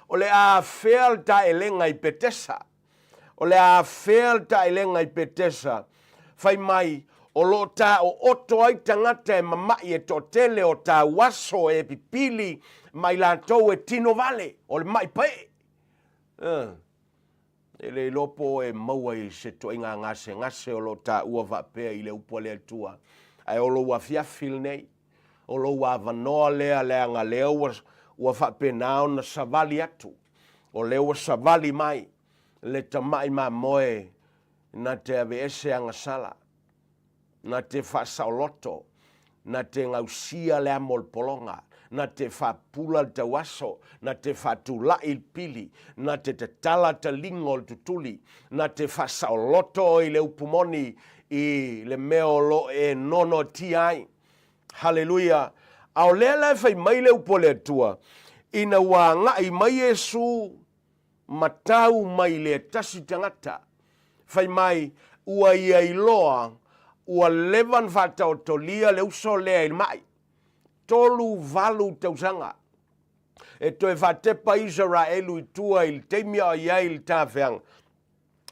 o le a afea le taelega i Petesa. O le a afea le taelega i Petesa, fai mai, o lo o taooto ai tagata e mama'i e toatele o tauaso e pipili ma i latou e tino vale, o le ma'i paee. Uh. E le iloa po o e maua i se toaiga gasegase o lo o taua faapea i le upu a le Atua, ae o lou afiafi lenei, o lou avanoa lea leaga lea ua, ua faapena ona savali atu, o lea ua savali mai le tamai mamoe na te aveese agasala, na te faasaoloto, na te gausia le amo o le pologa, na te faapula le tauaso, na te faatula'i le pili, na te tatala taliga o le tutuli, na te faasaoloto i le upu moni i le mea o lo o e noanoatia ai. Haleluia! A o lea la e fai mai le upu a le Atua, ina ua agai mai Iesu ma tau mai lea tasi tagata, fai mai, ua ia iloa ua leva ona faataotolia le uso lea i le mai, 38 tausaga. E toe faatepa Isaraelu i tua i le taimi a o i ai i le tafeaga,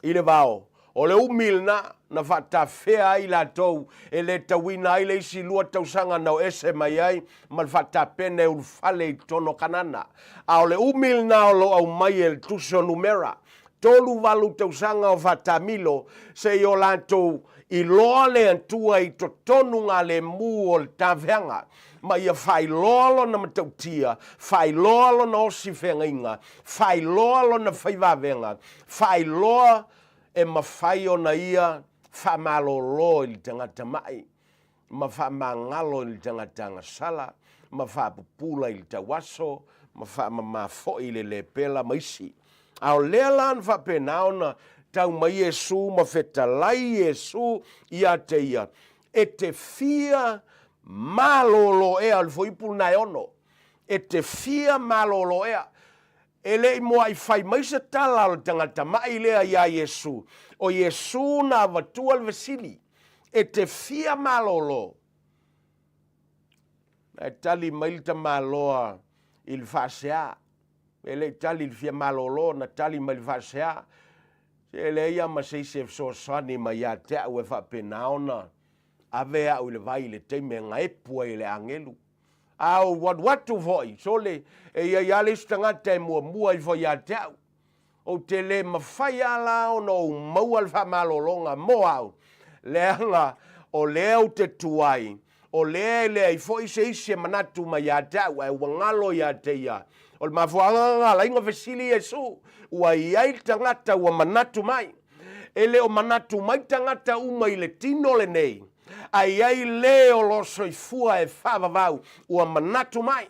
i le vao. O le umi lena na faatafea ai latou e le tauina ai le isi lua tausaga na o ese mai ai ma le faatapena e ulufale i totonu o Kanana. A o le umi lena o lo o aumai e le tusi o Numera, 38 tausaga o faatamilo seia o latou iloa le Atua i totonu galemu o le tafeaga, ma ia faailoa Lona matautia, faailoa Lona osi feagaiga, faailoa Lona faivavega, faailoa e mafai ona Ia faamalolo i le tagata ma'i, ma faamagalo i le tagata agasala, ma faapupula i le tauaso, ma faamama foi i le lepela ma isi. A o lea la na faapena ona tau mai Iesu ma fetalai Iesu ia te ia, E te fia malolo ea, o le fuaiupu lena e 6, e te fia malolo ea. E le i muai fai mai se tala o le tagata ma'i lea iā Iesu, o Iesu na avatua le fesili, E te fia malolo? Ae tali mai le tamaloa i le faasea. E le i tali i le fia malolo, na tali mai i le faasea. Se e leai lava ma se isi e fesoasoani mai ia te au e faapena ona ave au i le vai i le taimi e gaepu ai e le agelu. A ou alu atu foi, sole, e i ai lava le isi tagata e muamua ifo ia te au. Ou te le mafai lava la ona ou maua le faamalologa mo au, leaga o lea ou te tuai, o lea e leai foi se isi e manatu mai ia te au, ae ua galo ia te ia. O le mafuaaga na ala ai ona fesili Iesu, ua i ai le tagata ua manatu mai. E le o manatu mai tagata uma i le tino lenei, ae i ai le o lo o soifua e faavavau ua manatu mai.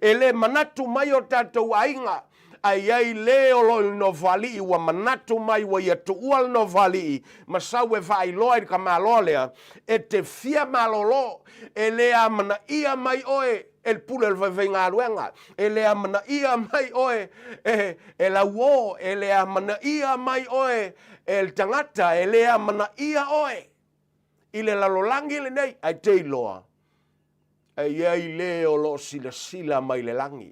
E le manatu mai o tatou aiga, ae i ai le o lo o i le Nofoalii ua manatu mai ua ia tuua le Nofoalii ma sau e faailoa i le tamaloa lea, e te fia malolo, e le amanaia mai oe e le pule o le faifaigaluega, e le amanaia mai oe e, e lauo, e le amanaia mai oe e le tagata, e le amanaia oe i le lalolagi lenei, ae te iloa, e i ai le o lo o silasila mai le lagi,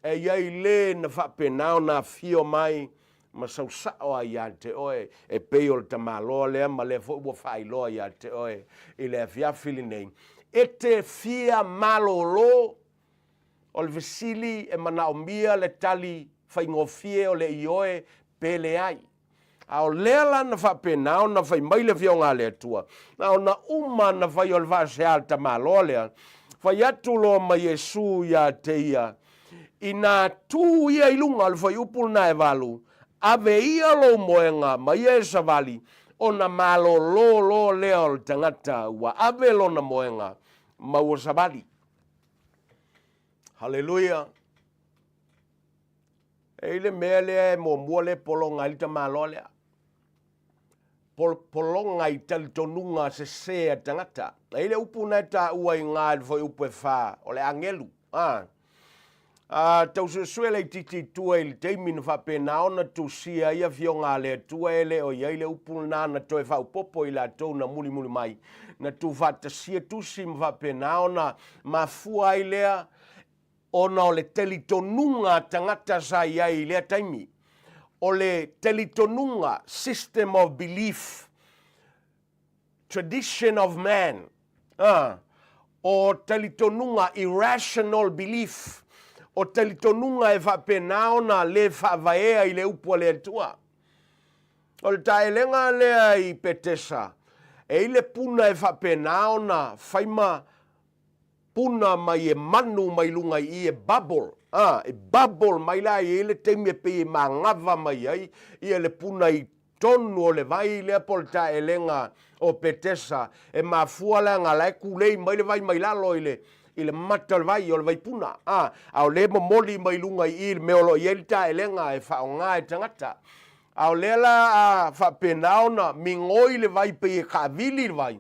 e i ai le na faapena ona afio mai ma sau sao ai ia te oe, e pei o le tamaloa lea ma lea foi ua faailoa ia te oe i le afiafi lenei, e te fia malolo. O le fesili e manaomia le tali faigofie o le ioe pe leai. A o lea la na faapena ona fai mai le Afioga a le Atua, na ona uma na fai o le faasea a le tamaloa lea, fai atu loa ma Iesu ia te ia, Inā tū ia i luga o le fuaiupu lena e valu, ave ia lou moega ma ia e savali, ona malolo loa lea o le tagata ua ave lona moega ma ua savali. Haleluia! E i le mea lea e muamua lea e pologa ai le tamaloa lea. Pologa i talitonuga sese a tagata. E i le upu na e taua i ngā i le fuaiupu e whā, o le agelu. A, a tau suesue laitiiti i tua i le taimi na faapena ona tusia ai afioga a le Atua e le o i ai le upu lena na toe faaopoopo i latou na mulimuli mai, na tuufaatasia tusi ma faapena ona mafua ai lea ona o le talitonuga a tagata sa i ai i lea taimi. O le talitonuga, system of belief, tradition of man, a, o talitonuga, irrational belief, o talitonuga e faapena ona le faavaea i le upu a le Atua. O le taelega lea i Petesa, e i le puna e faapena ona fai ma puna mai e manu mai luga i i e bubble, a, e bubble mai la e i ai le taimi e pei e magava mai ai ia le puna i tonu o le vai lea po o le taelega o Petesa, e mafua leaga la e kulei mai le vai mai lalo i le i le mata o le vai, o le vaipuna, a, a o lea e momoli mai luga i i le mea o lo o i ai le taelega e faaaoga e tagata. A o lea la a faapena ona migoi le vai pei e kaavili le vai,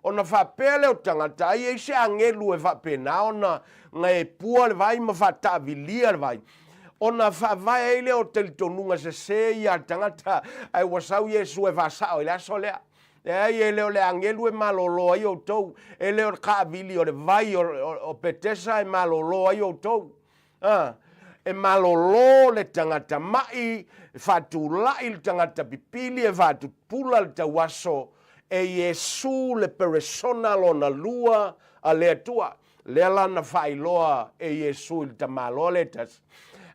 ona faapea lea o tagata, ai e i ai se agelu e faapena ona gaepua le vai ma faataavilia le vai, ona faavae ai lea o talitonuga sese ia a le tagata, ae ua sau Iesu e faasao i le aso lea. Leai, e le o le agelu e malolo ai outou, e le o le kaavili o le vai o Petesa e malolo ai outou. A, E malolo le tagata maʻi, e faatulaʻi le tagata pipili, e faatupula le tauaso, e Iesu le peresona lona lua a le Atua. Lea la na faailoa e Iesu i le tamaloa lea e tasi,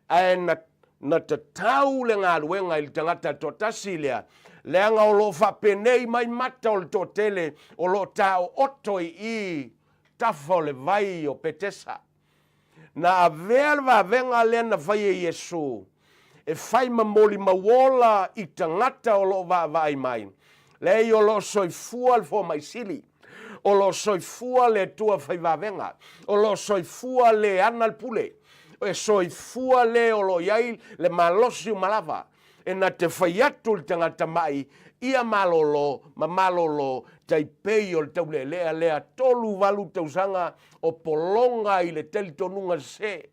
ae na, na tatau le galuega i le tagata toatasi lea, leaga o lo o faapenei mai mata o le toatele o lo o taooto i i tafa o le vai o Petesa. Na avea le vavega lea na fai e Iesu e fai ma molimau ola i tagata o lo o vaavaai mai. Leai, o lo o soifua le Fomai Sili. O lo o soifua le Atua fai vavega. O lo o soifua le ana le pule. E soifua le o lo o i ai le malosi uma lava. E na te fai atu le tagata maʻi ia malolo ma malolo tai pei o le taulealea lea 38 tausaga o pologa i le talitonuga sese,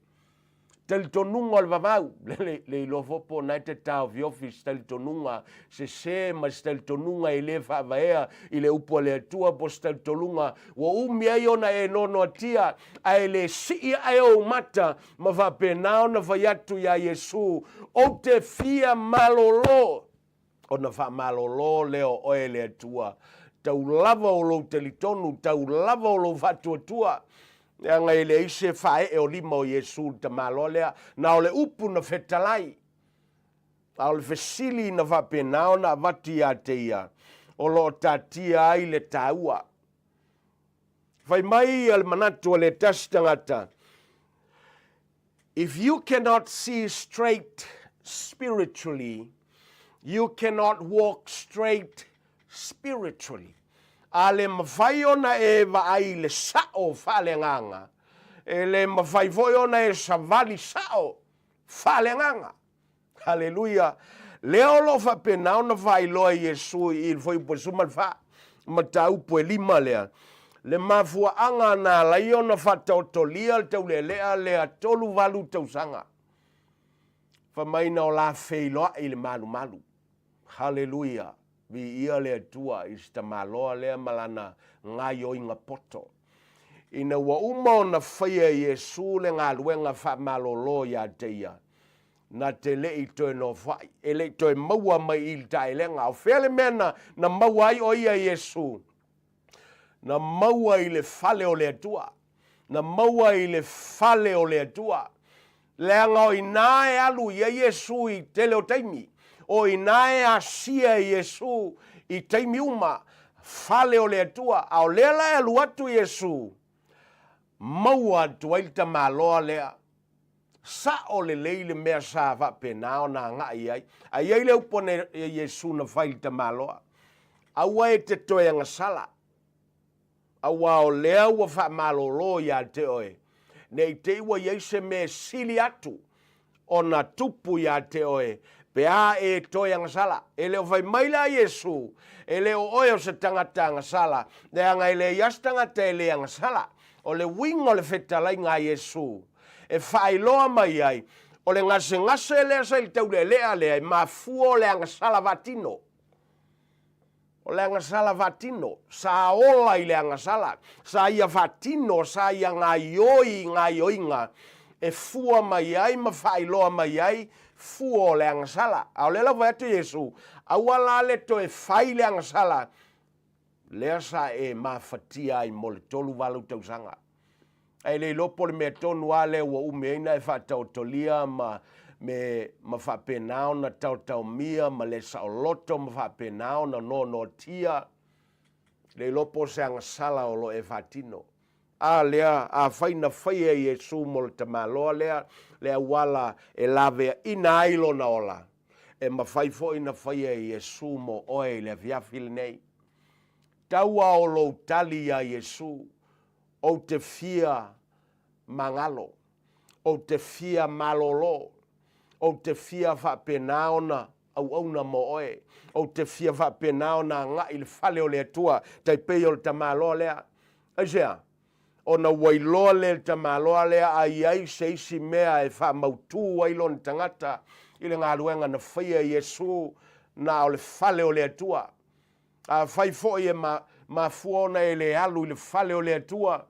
talitonuga o le vavau. Le, le iloa foi po o na e te taofiofi se talitonuga sese ma se talitonuga e le faavaea i le upu a le Atua po o se talitonuga ua umi ai ona e noanoatia ae le sii ae ou mata ma faapena ona fai atu iā Iesu, Ou te fia malolo, ona faamalolo lea o oe e le Atua, tau lava o lou talitonu, tau lava o lou faatuatua, leaga e leai se faaee o lima o Iesu i le tamaloa lea, na o le upu na fetalai. A o le fesili na faapena ona avatu ia te ia, o lo o tatia ai le taua. Fai mai ia le manatu a le tasi tagata, If you cannot see straight spiritually, you cannot walk straight spiritually. A le mafai ona e vaai i le sao faaleagaga, e le mafai foi ona e savali sao faaleagaga. Haleluia! Lea o lo o faapena ona faailoa e Iesu i le Fuaiupu 14, mataupu e lima lea, le mafuaaga na ala ai ona faataotolia le taulealea lea 38 tausaga, fai mai na o la feiloai i le malumalu. Haleluia! Viia le Atua i si tamaloa lea ma lana gaioiga poto. Ina ua uma ona faia e Iesu le galuega faamalolo ia te ia, na te le i toe nofoai, e le i toe maua mai i le taelega. O fea le mea na, na maua ai o ia Iesu? Na maua i le fale o le Atua. Na maua i le fale o le Atua. Leaga o inā e alu i ai Iesu i tele o taimi. O inā e asia e Iesu i taimi uma, fale o le Atua. A o lea la e alu atu Iesu, maua atu ai le tamaloa lea. Sao lelei le mea sa faapena ona agai i ai. A i ai le upu a Iesu na fai i le tamaloa, Aua e te toe agasala, aua o lea ua faamalolo ia te oe, ne i te i ua i ai se mea e sili atu ona tupu ia te oe, pe a e toe agasala. E le o fai mai la Iesu, e le o oe o se tagata agasala, leaga e leai lava se tagata e le agasala. O le uiga o le fetalaiga a Iesu e faailoa mai ai, o le gasegase lea sa i le taulealea lea e mafua o le agasala vaatino. O le agasala faatino, sa ola i le agasala, sa ia faatino, sa ia gaioi i gaioiga e fua mai ai ma faailoa mai ai fua o le agasala. A o lea la ua fai atu Iesu, aua la le toe fai le agasala, lea sa e mafatia ai mo le 38 tausaga. Ae le iloa po o le mea tonu lava lea ua umi ai ona e faataotolia ma me ma faapena ona taotaomia ma le saoloto ma faapena ona noanoatia. Le iloa po o se agasala o lo o e faatino. A lea, afai na faia e Iesu mo le tamaloa lea le auala e laveaina ai lona ola, e mafai foi na faia e Iesu mo oe i le afiafi lenei. Tau a o lou tali iā Iesu, Ou te fia magalo, ou te fia malolo, ou te fia faapena ona auauna mo oe, ou te fia faapena ona agai i le fale o le Atua, tai pei o le tamaloa lea. Aisea? Ona ua iloa lea e le tamaloa lea a i ai se isi mea e faamautu ai lona tagata i le galuega na faia e Iesu, na o le fale o le Atua. Afai foi e mafua ona e le alu i le fale o le Atua,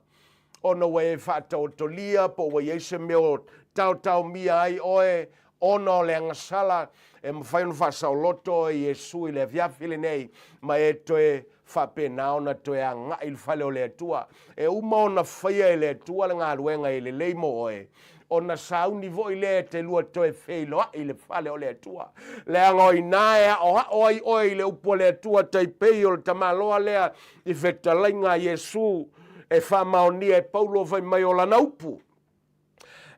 ona ua e faataotolia po ua i ai se mea o taotaomia ai oe ona o le agasala, e mafai ona faasaoloto oe e Iesu i le afiafi lenei, ma e toe faapena ona toe agai i le fale o le Atua. E uma ona faia e le Atua le galuega e lelei mo oe, ona sauni foi lea e te lua toe feiloai i le fale o le Atua. Leaga o i ina e aoao ai oe i le upu a le Atua tai pei o le tamaloa lea i fetalaiga a Iesu e faamaonia e Paulo fai mai o lana upu.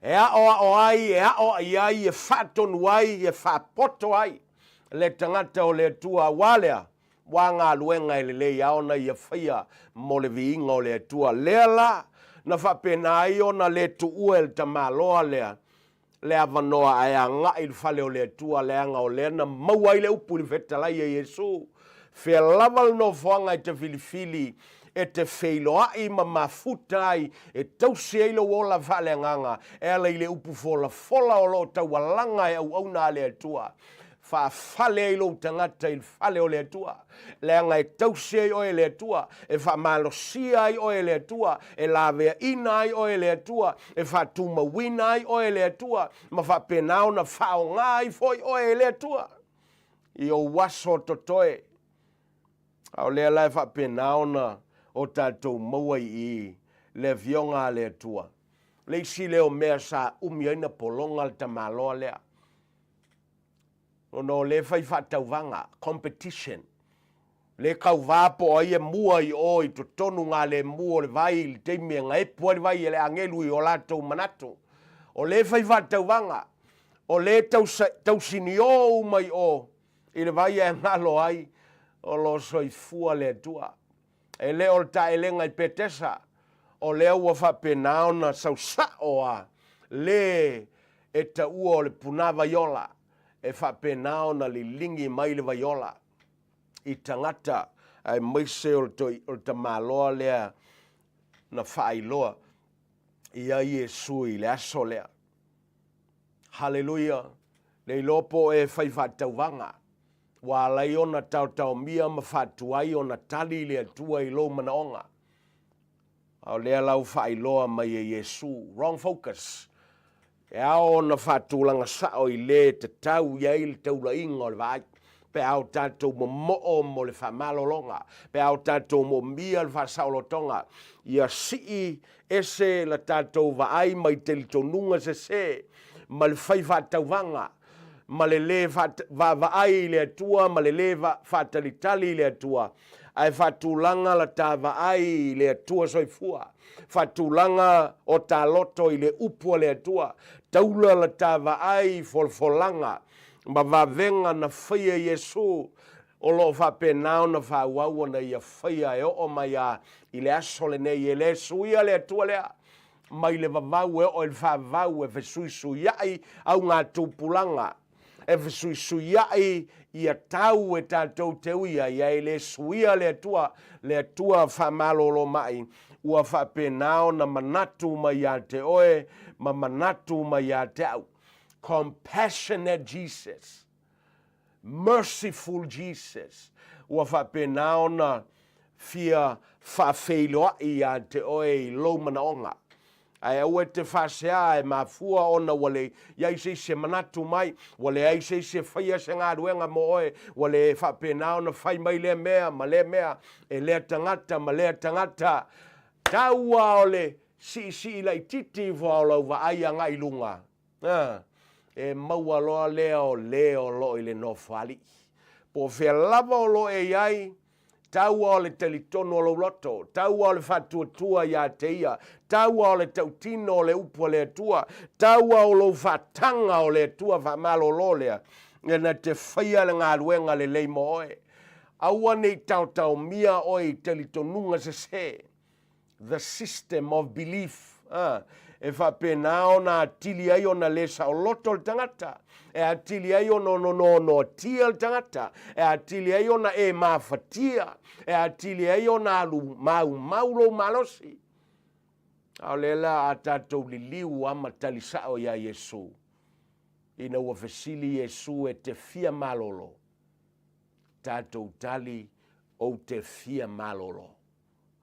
E aoao ai, e aoai ai, e faatonu ai, e faapoto ai le tagata o le Atua aua lea, ua galuega e lelei lava ona ia faia mo le viiga o le Atua. Lea la na faapena ai ona le tuua e le tamaloa lea le avanoa ae agai i le fale o le Atua, leaga o lea na maua ai le upu i le fetalai a Iesu. Fea lava le nofoaga e te filifili e te feiloai ma mafuta ai, e tausi ai lou ola faaleagaga, e ala i le upu folafola o lo o taualaga e auauna a le Atua. Faafale ai lou tagata i le fale o le Atua, leaga e tausi ai oe e le Atua, e faamalosia ai oe e le Atua, e laveaina ai oe e le Atua, e faatumauina ai oe e le Atua, ma faapena ona faaaoga ai foi oe e le Atua i ou aso totoe. A o lea la e faapena ona o tatou maua i i le Afioga a le Atua. Le isi lea o mea sa umi ai na pologa le tamaloa lea, ona o lea e fai faatauvaga, competition, le kauvā po o ai e mua i o i totonu galemu o le vai i le taimi e gaepu ai le vai e le agelu i o latou manatu. O lea e fai faatauvaga, o lea e tausinio uma i o i le vai ae galo ai o lo o soifua le Atua. E le o le taelega i Petesa, o lea ua faapena ona sau sao a le e taua o le punavaiola e faapena ona liligi mai le vaiola i tagata aemaise o le tamaloa lea na faailoa i ai Iesu i le aso lea. Haleluia! Le iloa po o e fai faatauvaga, ua ala ai ona taotaomia ma faatuai ona tali le Atua i lou manaoga. A o lea la ua faailoa mai e Iesu, wrong focus, e ao ona faatulaga sao i le tatau i ai le taulaiga o le vaai, pe a o tatou momoo mo le faamalologa, pe a o tatou moomia le faasaolotoga, ia sii ese la tatou vaai mai talitonuga sese ma le fai faatauvaga ma le lē vaavaai i le Atua ma le lē faatalitali i le Atua, ae faatulaga la ta vaai i le Atua soifua, faatulaga o ta loto i le upu a le Atua, taula la ta vaai i folafolaga ma vavega na faia e Iesu o lo o faapena ona faaauau ona ia faia e oo mai lava i le aso lenei. E le suia le Atua lea mai le vavau e oo i le faavavau, e fesuisuiai augatupulaga, e fesuisuiai ia tau e tatou te ui ai, ae le suia le Atua, le Atua faamalolo mai, ua faapena ona manatu mai ia te oe ma manatu mai ia te au. Compassionate Jesus. Merciful Jesus, ua faapena ona fia faafeiloai ia te oe i lou manaoga. Ae aua e te faasea e mafua ona ua le i ai se isi e manatu mai, ua leai se isi e faia se galuega mo oe, ua le faapena ona fai mai lea mea ma lea mea e lea tagata ma lea tagata. Tau lava o le siisii laitiiti ifo a o lau vaai agai i luga. A, e maua loa lea o le o lo o i le Nofoalii. Po o fea lava o lo o e i ai, tau lava o le talitonu o lou loto, tau lava o le faatuatua ia te ia, tau lava o le tautino o le upu a le Atua, tau lava o lou faataga o le Atua faamalolo lea, na te faia le galuega lelei mo oe. Aua ne i taotaomia oe i talitonuga sese. the system of belief, a, e faapena ona atili ai ona le saoloto le tagata, e atili ai ona nononoatia le tagata, e atili ai ona e mafatia, e atili ai ona alu maumau lou malosi. A o lea la a tatou liliu a ma tali sao iā Iesu, ina ua fesili Iesu e te fia malolo, tatou tali, ou te fia malolo.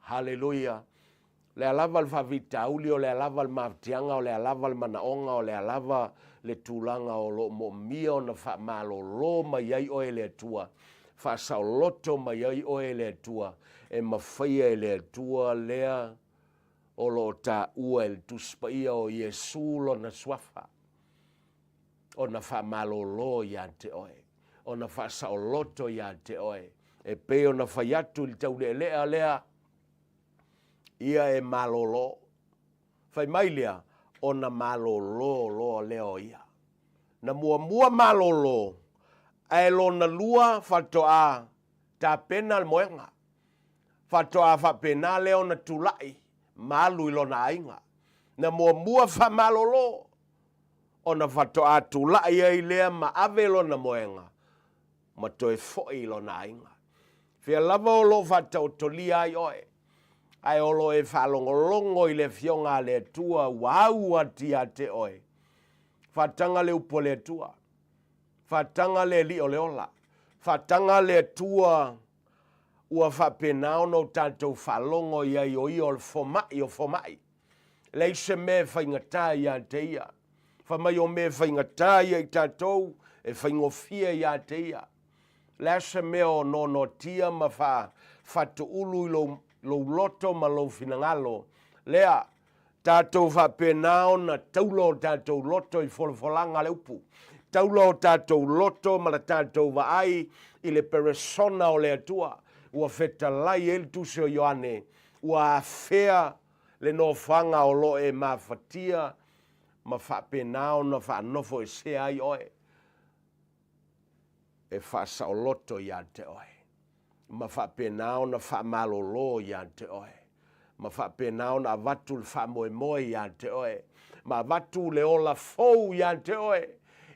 Haleluia! Le a lava le faafitauli, o le a lava le mafatiaga, o le a lava le manaoga, o le a lava le tulaga o lo o moomia ona faamalolo mai ai oe e le Atua, faasaoloto mai ai oe e le Atua, e mafaia e le Atua lea o lo o taua e le Tusi Paia o Iesu Lona Suafa, ona faamalolo ia te oe, ona faasaoloto ia te oe, e pei ona fai atu i le taulealea lea, ia e malolo. Fai mai lea, ona malolo loa lea o ia. Na muamua malolo, ae lona lua faatoa tapena le moega. Faatoa faapena lea ona tulai ma alu i lona aiga. Na muamua faamalolo, ona faatoa tulai ai lea ma ave lona moega ma toe foi i lona aiga. Fea lava o lo o faataotolia ai oe, ae o lo o e faalogologo i le Afioga a le Atua ua au atu ia te oe, faataga le upu a le Atua, faataga le Alii o le ola, faataga le Atua ua faapena ona o tatou faalogo i ai o ia o le fomai o fomai. E leai se mea e faigata ia te ia. Fai mai o mea e faigata ia i tatou, e faigofie ia te ia. O le a se mea o noanoatia ma faatuulu i lou, lou loto ma lou finagalo, lea, tatou faapena ona taula o tatou loto i folafolaga a le upu, taula o tatou loto ma la tatou vaai i le peresona o le Atua, ua fetalai ai le Tusi o Ioane, ua afea le nofoaga o lo o e mafatia ma faapena ona faanofoesea ai oe e faasaoloto ia te oe, ma faapena ona faamalolo ia te oe, ma faapena ona avatu le faamoemoe ia te oe, ma avatu le ola fou ia te oe,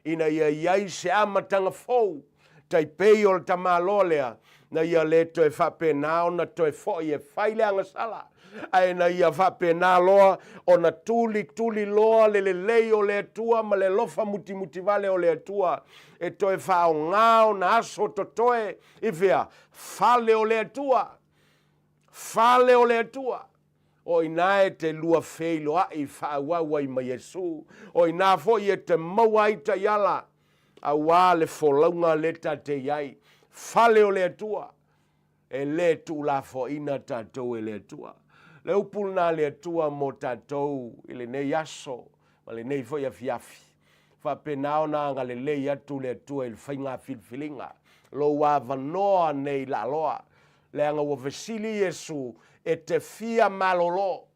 ina ia i ai se amataga fou, tai pei o le tamaloa lea, na ia le toe faapena ona toe foi e fai le agasala, ae na ia faapena loa ona tulituli loa le lelei o le Atua ma le alofa mutimutivale o le Atua e toe faaaogā ona aso totoe i fea? Fale o le Atua. Fale o le Atua. O i ina e te lua feiloai faaauau ai ma Iesu. O i ina foi e te maua ai taiala auā le folauga lea ta te i ai. Fale o le Atua. E le tuulafoaiina tatou e le Atua. Le upu lena a le Atua mo tatou i lenei aso ma lenei foi afiafi. Faapena ona agalelei atu le Atua i le faiga filifiliga, lou avanoa nei laaloa, leaga ua fesili Iesu, e te fia malolo.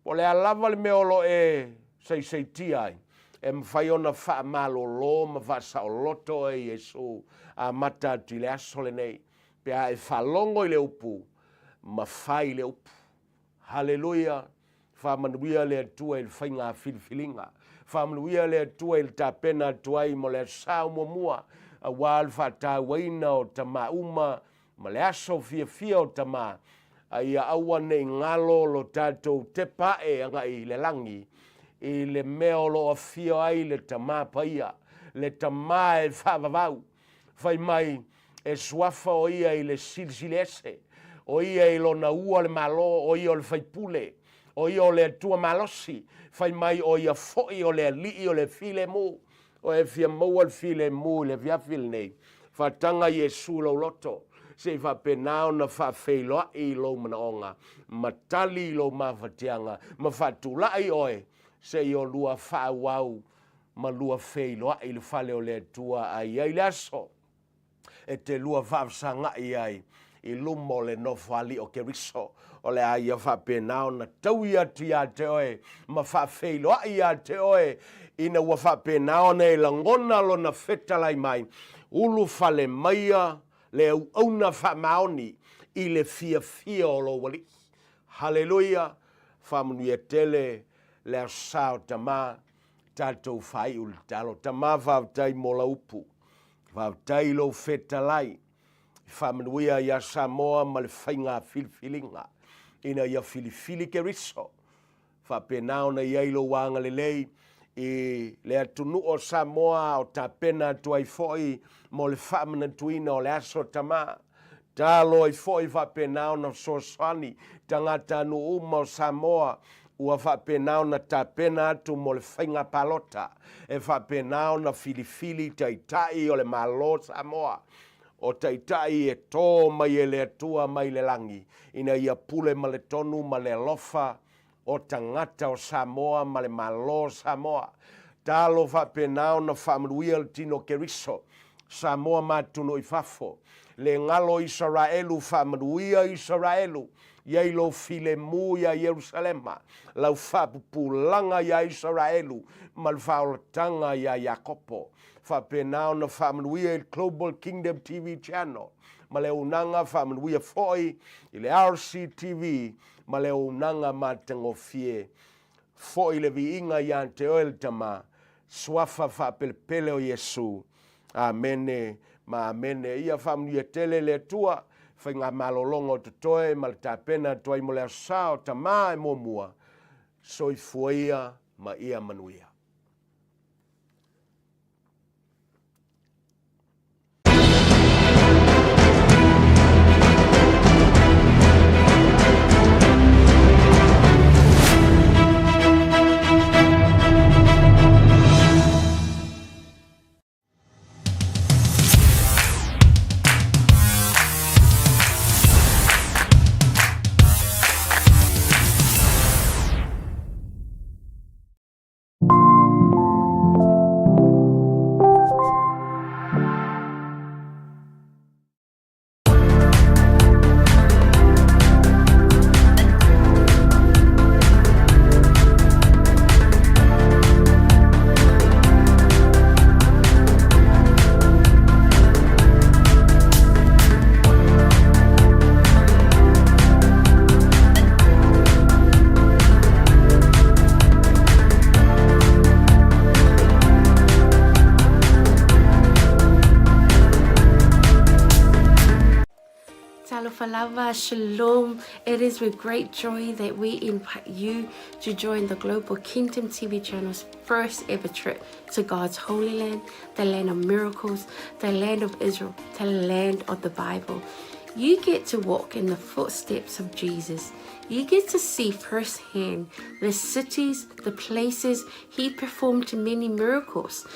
Po o le a lava le mea o lo o e saisaitia ai, e mafai ona faamalolo ma faasaoloto oe e Iesu, amata atu i le aso lenei, pe a e faalogo i le upu, ma fai le upu. Haleluia! Faamanuia le Atua i le faiga filifiliga. Faamanuia le Atua i le tapena atu ai mo le Aso Sa o muamua, aua le faatauaina o tama uma ma le aso fiafia o tama, a ia aua ne i galo lo tatou tepa ae agai i le lagi i le mea o lo o afio ai le Tama Paia, le Tama e faavavau. Fai mai, e suafa o ia i le Silisili Ese, o ia i lona ua le Malo, o ia o le Faipule, o ia o le Atua malosi, fai mai o ia foi o le Alii o le Filemu. O e fia maua le filemu i le afiafi lenei, faataga Iesu lou loto, se i faapena ona faafeiloai i lou manaoga, ma tali i lou mafatiaga, ma faatulai oe, se i olua faaauau ma lua feiloai i le fale o le Atua a i ai le aso e te lua faafesagai ai i luma o le Nofoalii o Keriso, o le a ia faapena ona taui atu ia te oe ma faafeiloai ia te oe, ina ua faapena ona e lagona lona fetalai mai, ulufale maia le auauna faamaoni i le fiafia o lou Alii. Haleluia! Faamanuia tele le Aso Sa o Tama, tatou faaiu le tatalo. Tama, faafetai mo lau upu. Faafetai i lou fetalai. Faamanuia ia Samoa ma le faiga filifiliga ina ia filifili Keriso. Faapena ona i ai lou agalelei i le atunuu o Samoa o tapena atu ai foi mo le faamanatuina o le Aso Tama. Talo ai foi faapena ona fesoasoani tagatanuu uma o Samoa ua faapena ona tapena atu mo le faiga palota e faapena ona filifili Taitai o le Malo o Samoa, o Taitai e tō mai e le Atua mai le lagi ina ia pule ma le tonu ma le alofa o tagata o Samoa ma le Malo o Samoa. Talo faapena ona faamanuia le tino Keriso, Samoa ma atunuu i fafo. Le galo Isaraelu faamanuia Isaraelu, i ai lou filemu iā Ierusalema, lau faapupulaga iā Isaraelu ma le faaolataga iā Iakopo. Faapena ona faamanuia i le Global Kingdom TV Channel ma le auaunaga, faamanuia foi i le RCTV ma le auaunaga matagofie. Foi le viiga ia te oe le Tama, Suafa faapelepele o Iesu. Amene ma amene. Ia faamanuia tele le Atua faigamalologa o totoe ma le tapena atu ai mo le Aso Sa o Tama e muamua. Soifua ia ma ia manuia. Talofa lava, shalom. It is with great joy that we invite you to join the Global Kingdom TV channel's first ever trip to God's holy land, the land of miracles, the land of Israel, the land of the Bible. You get to walk in the footsteps of Jesus. You get to see firsthand the cities, the places he performed many miracles.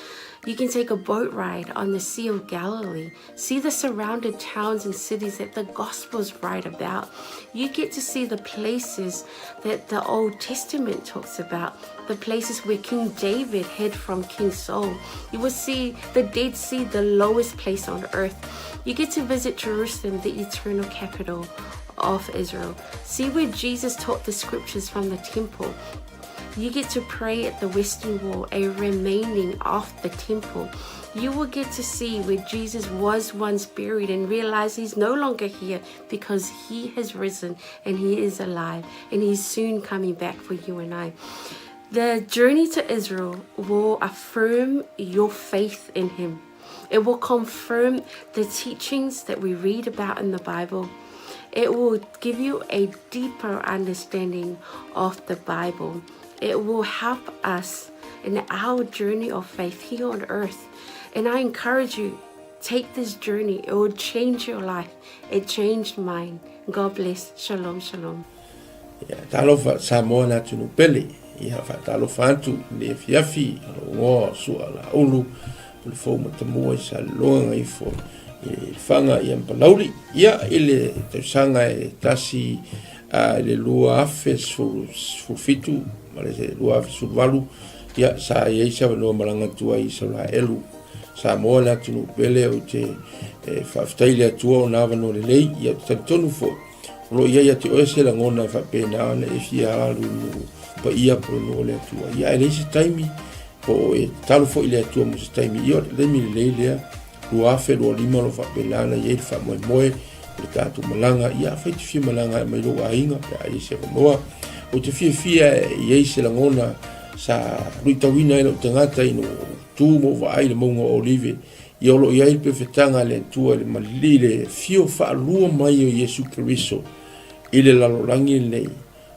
You can take a boat ride on the Sea of Galilee, see the surrounded towns and cities that the Gospels write about. You get to see the places that the Old Testament talks about, the places where King David hid from King Saul. You will see the Dead Sea, the lowest place on earth. You get to visit Jerusalem, the eternal capital of Israel. See where Jesus taught the scriptures from the temple. You get to pray at the Western Wall, a remaining of the temple. You will get to see where Jesus was once buried and realize he's no longer here because he has risen and he is alive and he's soon coming back for you and I. The journey to Israel will affirm your faith in him. It will confirm the teachings that we read about in the Bible. It will give you a deeper understanding of the Bible. It will help us in our journey of faith here on earth. And I encourage you, take this journey. It will change your life. It changed mine. God bless. Shalom, shalom. Ia, talofa Samoa le atunuu pele. Ia, faatalofa atu i le afiafi, o lou igoa o Sua Laulu, o le fou matamua i Saleloga gaifo i Lefaga ia ma Palauli. Ia, i le tausaga e tasi i le 2017 ma le 2018, ia, sa i ai se avanoa malaga atu ai i Isaraelu. Samoa le atunuu pele, ou te faafetai i le Atua ona avanoa lelei, ia, ou te talitonu foi, O lo o i ai ia te oe se lagona e faapena ona e fia alu i nuu paia po o le nuu o le Atua. Ia ae leai se taimi, po o e tatalo foi i le Atua mo se taimi. Ia o le taimi lelei lea, 2025 o lo o faapena ona i ai le faamoemoe o le tatou malaga. Ia afai e te fia malaga e aumai lou aiga pe a i ai se avanoa. Ou te fiafia e i ai se lagona sa luitauina ai lou tagata ina ua ou tu ma ou vaai i le mauga o Olive Ia o lo o i ai le pefetaga a le Atua i le malili le afio faalua mai o Iesu Keriso i le lalolagi lenei,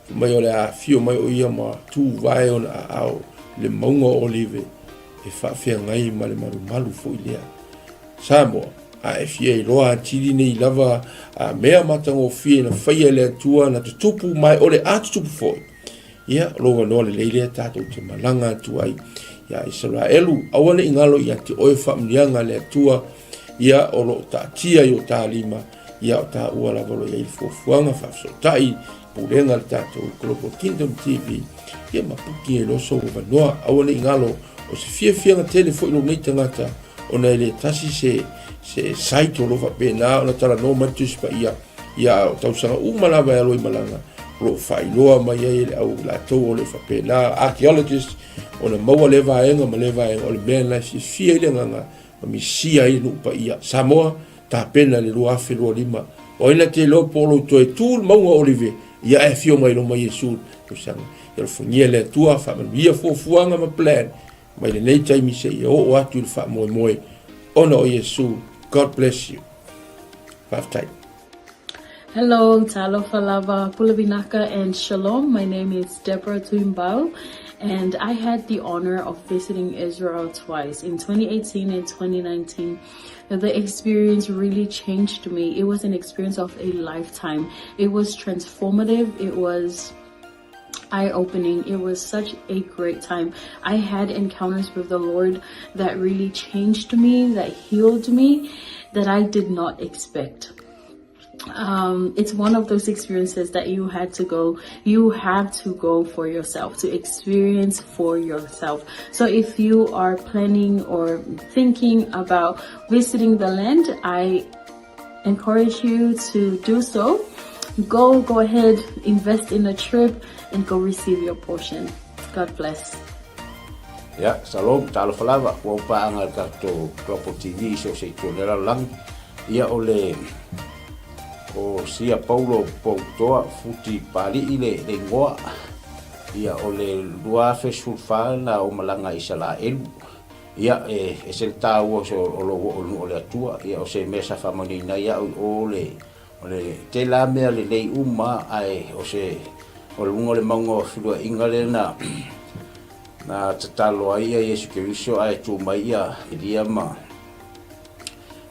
fai mai o le a afio mai o ia ma tuvae ona aao i le mauga o Olive e faafeagai ma le malumalu foi lea. Samoa. A e fia iloa atili nei lava a mea matagofie na faia e le Atua na tutupu ma e o le a tutupu foi, ia, o lou avanoa lelei lea tatou te malaga atu ai ia Isaraelu. Aua ne i galo ia te oe faamanuiaga a le Atua, ia o lo o taatia i o ta lima, ia o taua lava o lo o i ai le fuafuaga faafesootai pulega a le tatou Global Kingdom TV, ia ma puki ai loa sou avanoa. Aua ne i galo, o se fiafiaga tele foi lou nei tagata, ona e le tasi se, se site o lo o faapena ona talanoa mai le Tusi Paia, ia a o tausaga uma lava e alo i malaga, o lo o faailoa mai ai e le au latou o le faapena archaeologist, ona maua lea vaega ma lea vaega, o le mea lena e fiafia ai le agaga ma misia ai le nuu paia. Samoa, tapena i le 2025. O ai na te iloa po o lou toe tu le mauga o Olive, ia ae afio mai loma Iesu i le tausaga. Ia alofagia le Atua, faamanuia fuafuaga ma plan mai lenei taimi seia oo atu i le faamoemoe ona o Iesu. God bless you. Faafetai. Hello, talofa lava, pule vinaka and shalom. My name is Deborah Tuimbau and I had the honor of visiting Israel twice in 2018 and 2019. The experience really changed me. It was an experience of a lifetime. It was transformative. It was eye-opening. It was such a great time. I had encounters with the Lord that really changed me, that healed me, that I did not expect. It's one of those experiences that you had to go, you have to go for yourself, to experience for yourself. So if you are planning or thinking about visiting the land, I encourage you to do so. Go, go ahead, invest in a trip and go receive your portion. God bless. Ia, shalom, talofa lava, ua upaaga le tatou Global TV i so o se itu o le lalolagi. Ia, o le, o Sia Paulo Poutoa Futi Pali'i le, le igoa. Ia, o le 2014 na ou malaga i Isalaelu. Ia, e ese le taua o se, o lou oo i le nuu o le Atua. Ia, o se mea sa faamanuiaina ai au i o le, O le tela mea lelei uma ae o se o luga o le mauga o feluaiga lea na na tatalo ai ia Iesu Keriso ae tu mai ia Elia ma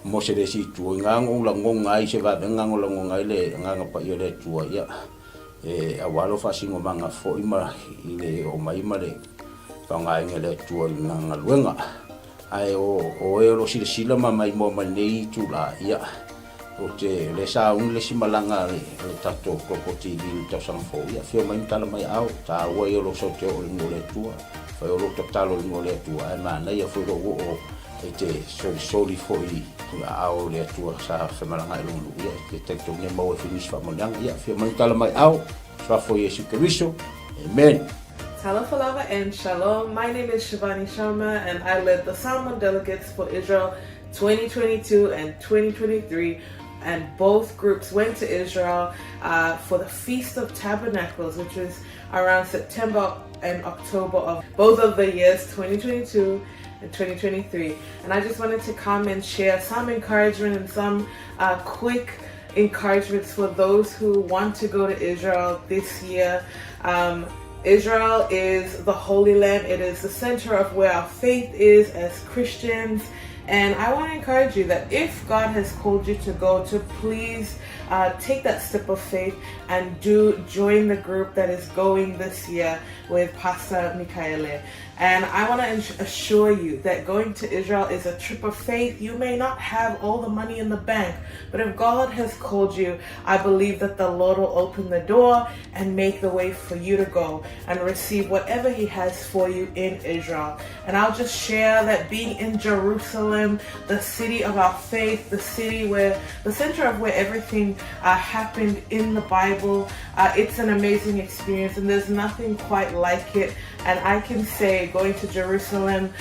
Mose le isi itu. I nga ou lagoga ai se vavega o lagoga ai le Agaga Paia o le Atua ia e aua lou faasinomaga foi ma i le oo mai ma le faaaogaina e le Atua i lana galuega. Ae o o e o lo o silasila ma maimoa mai lenei itula, ia, ou te, o lea sa auni le isi malaga a le, a le tatou Global TV i le tausaga fou, ia, afio mai ma tala mai aao, taua ia o lou sau te oo i le nuu o le Atua, fai o lou tatalo i le nuu o le Atua, ae manaia foi lou oo e te solisoli foi i aao o le Atua sa femalagaai i lona nuu, ia, e te talitonu e maua ai foi nisi faamanuiaga, ia, afio mai ma tala mai aao, Suafa o Iesu Keriso, Amen. Talofa lava and shalom. My name is Shivani Sharma and I led the Samoan delegates for Israel 2022 and 2023 and both groups went to Israel for the Feast of Tabernacles, which is around September and October of both of the years 2022 and 2023. And I just wanted to come and share some encouragement and some quick encouragements for those who want to go to Israel this year. Israel is the Holy Land. It is the center of where our faith is as Christians. And I want to encourage you that if God has called you to go, to please take that step of faith and do join the group that is going this year with Pastor Mikaele. And I want to assure you that going to Israel is a trip of faith. You may not have all the money in the bank, but if God has called you, I believe that the Lord will open the door and make the way for you to go and receive whatever He has for you in Israel. And I'll just share that being in Jerusalem, the city of our faith, the city where the center of where everything happened in the Bible, it's an amazing experience, and there's nothing quite like it. And I can say going to Jerusalem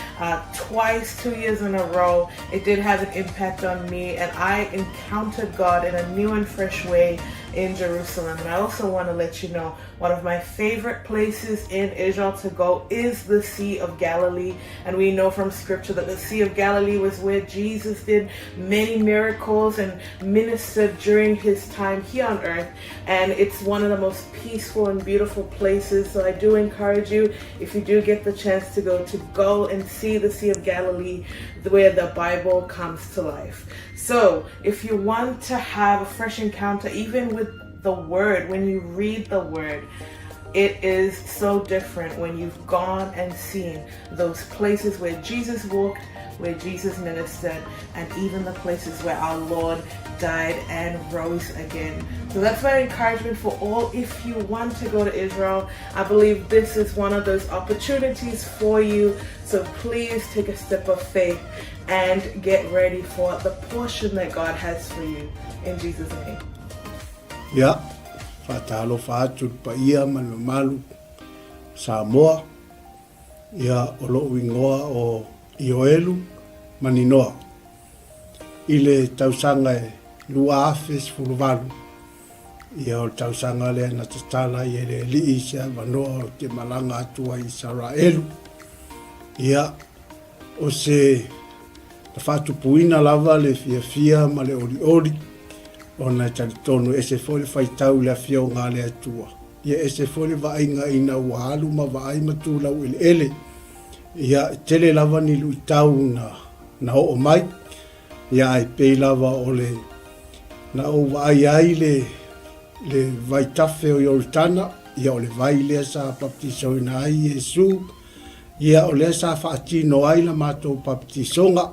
twice, 2 years in a row, it did have an impact on me, and I encountered God in a new and fresh way. in Jerusalem. And I also want to let you know one of my favorite places in Israel to go is the Sea of Galilee. And we know from scripture that the Sea of Galilee was where Jesus did many miracles and ministered during his time here on earth. And it's one of the most peaceful and beautiful places. So I do encourage you, if you do get the chance to go, to go and see the Sea of Galilee where the Bible comes to life. So if you want to have a fresh encounter, even with the Word, when you read the Word, it is so different when you've gone and seen those places where Jesus walked, where Jesus ministered, and even the places where our Lord died and rose again. So that's my encouragement for all. If you want to go to Israel, I believe this is one of those opportunities for you. So please take a step of faith and get ready for the portion that God has for you. In Jesus' name. Ia, faatalofa atu i le paia ma le mamalu Samoa, ia o lo'u igoa o Ioelu Maninoa. I le tausaga e 2018, ia o le tausaga lea na tatala ai e le Alii se avanoa ou te malaga atu ai i Isaraelu. Ia, o se na faatupuina lava le fiafia ma le olioli, ona e talitonu e ese foi le faitau i le Afioga a le Atua. Ia ese foi le vaaiga ina ua alu ma vaai ma tu laueleele. Ia, e tele lava ni luitau na, na oo mai, ia ae pei lava o le na ou vaai ai le, le vaitafe o Ioritana, ia o le vai lea sa baptisoina ai Iesu, ia o lea sa faatino ai la matou baptisoga,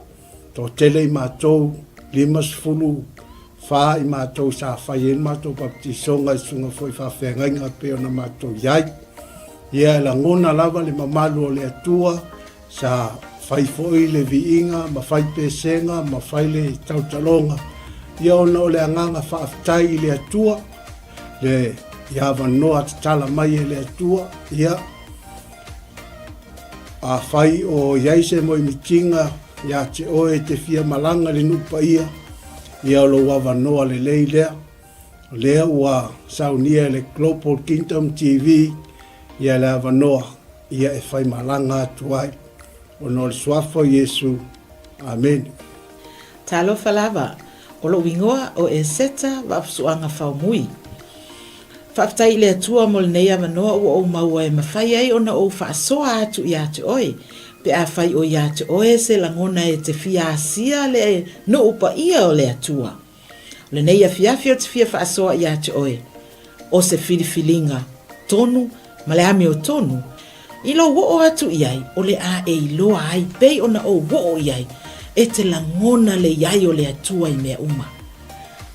toatele i matou, 54 i matou sa fai ai le matou baptisoga i susuga foi i faafeagaiga pei ona matou i ai. Ia e lagona lava le mamalu o le Atua sa fai foi le viiga ma fai pesega ma fai le tautaloga, ia ona o le agaga faafetai i le Atua, le i avanoa tatala mai e le Atua, ia afai o i ai se moemitiga ia te oe e te fia malaga i le nuu paia, ia o lou avanoa lelei lea. O lea ua saunia e le Global Kingdom TV ia le avanoa ia e faimalaga atu ai. Ona o le Suafa o Iesu. Amene. Talofa lava, o lou igoa o Eseta Vaafusuaga Faumui. Faafetai i le Atua mo lenei avanoa ua ou maua e mafai ai ona ou faasoa atu ia te oe, pe afai o ia te oe se lagona e te fia asia le nuu paia o le Atua. O lenei afiafi ou te fia faasoa ia te oe, o se filifiliga tonu ma le amiotonu, i lou oo atu i ai o le a e iloa ai pei ona ou oo i ai, e te lagona le i ai o le Atua i mea uma.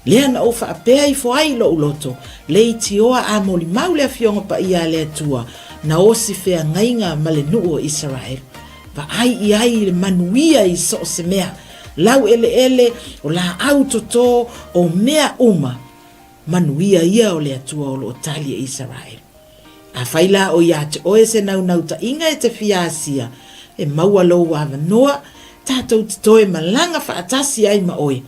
Lea na ou faapea ifo ai i lou loto, leitioa a molimau le Afioga Paia a le Atua, na osi feagaiga ma le nuu o Isaraelu. Vaai i ai i le manuia i so o se mea, laueleele, o laau toto, o mea uma, manuia ia o le Atua o lo o tali e Isaraelu. Afai la o ia te oe se naunautaiga e te fia asia, e maua lou avanoa, tatou te toe malaga faatasi ai ma oe,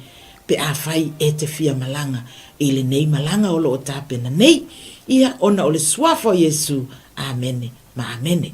pe afai e te fia malaga i lenei malaga o lo o tapena nei, ia ona o le Suafa o Iesu. Amene ma amene.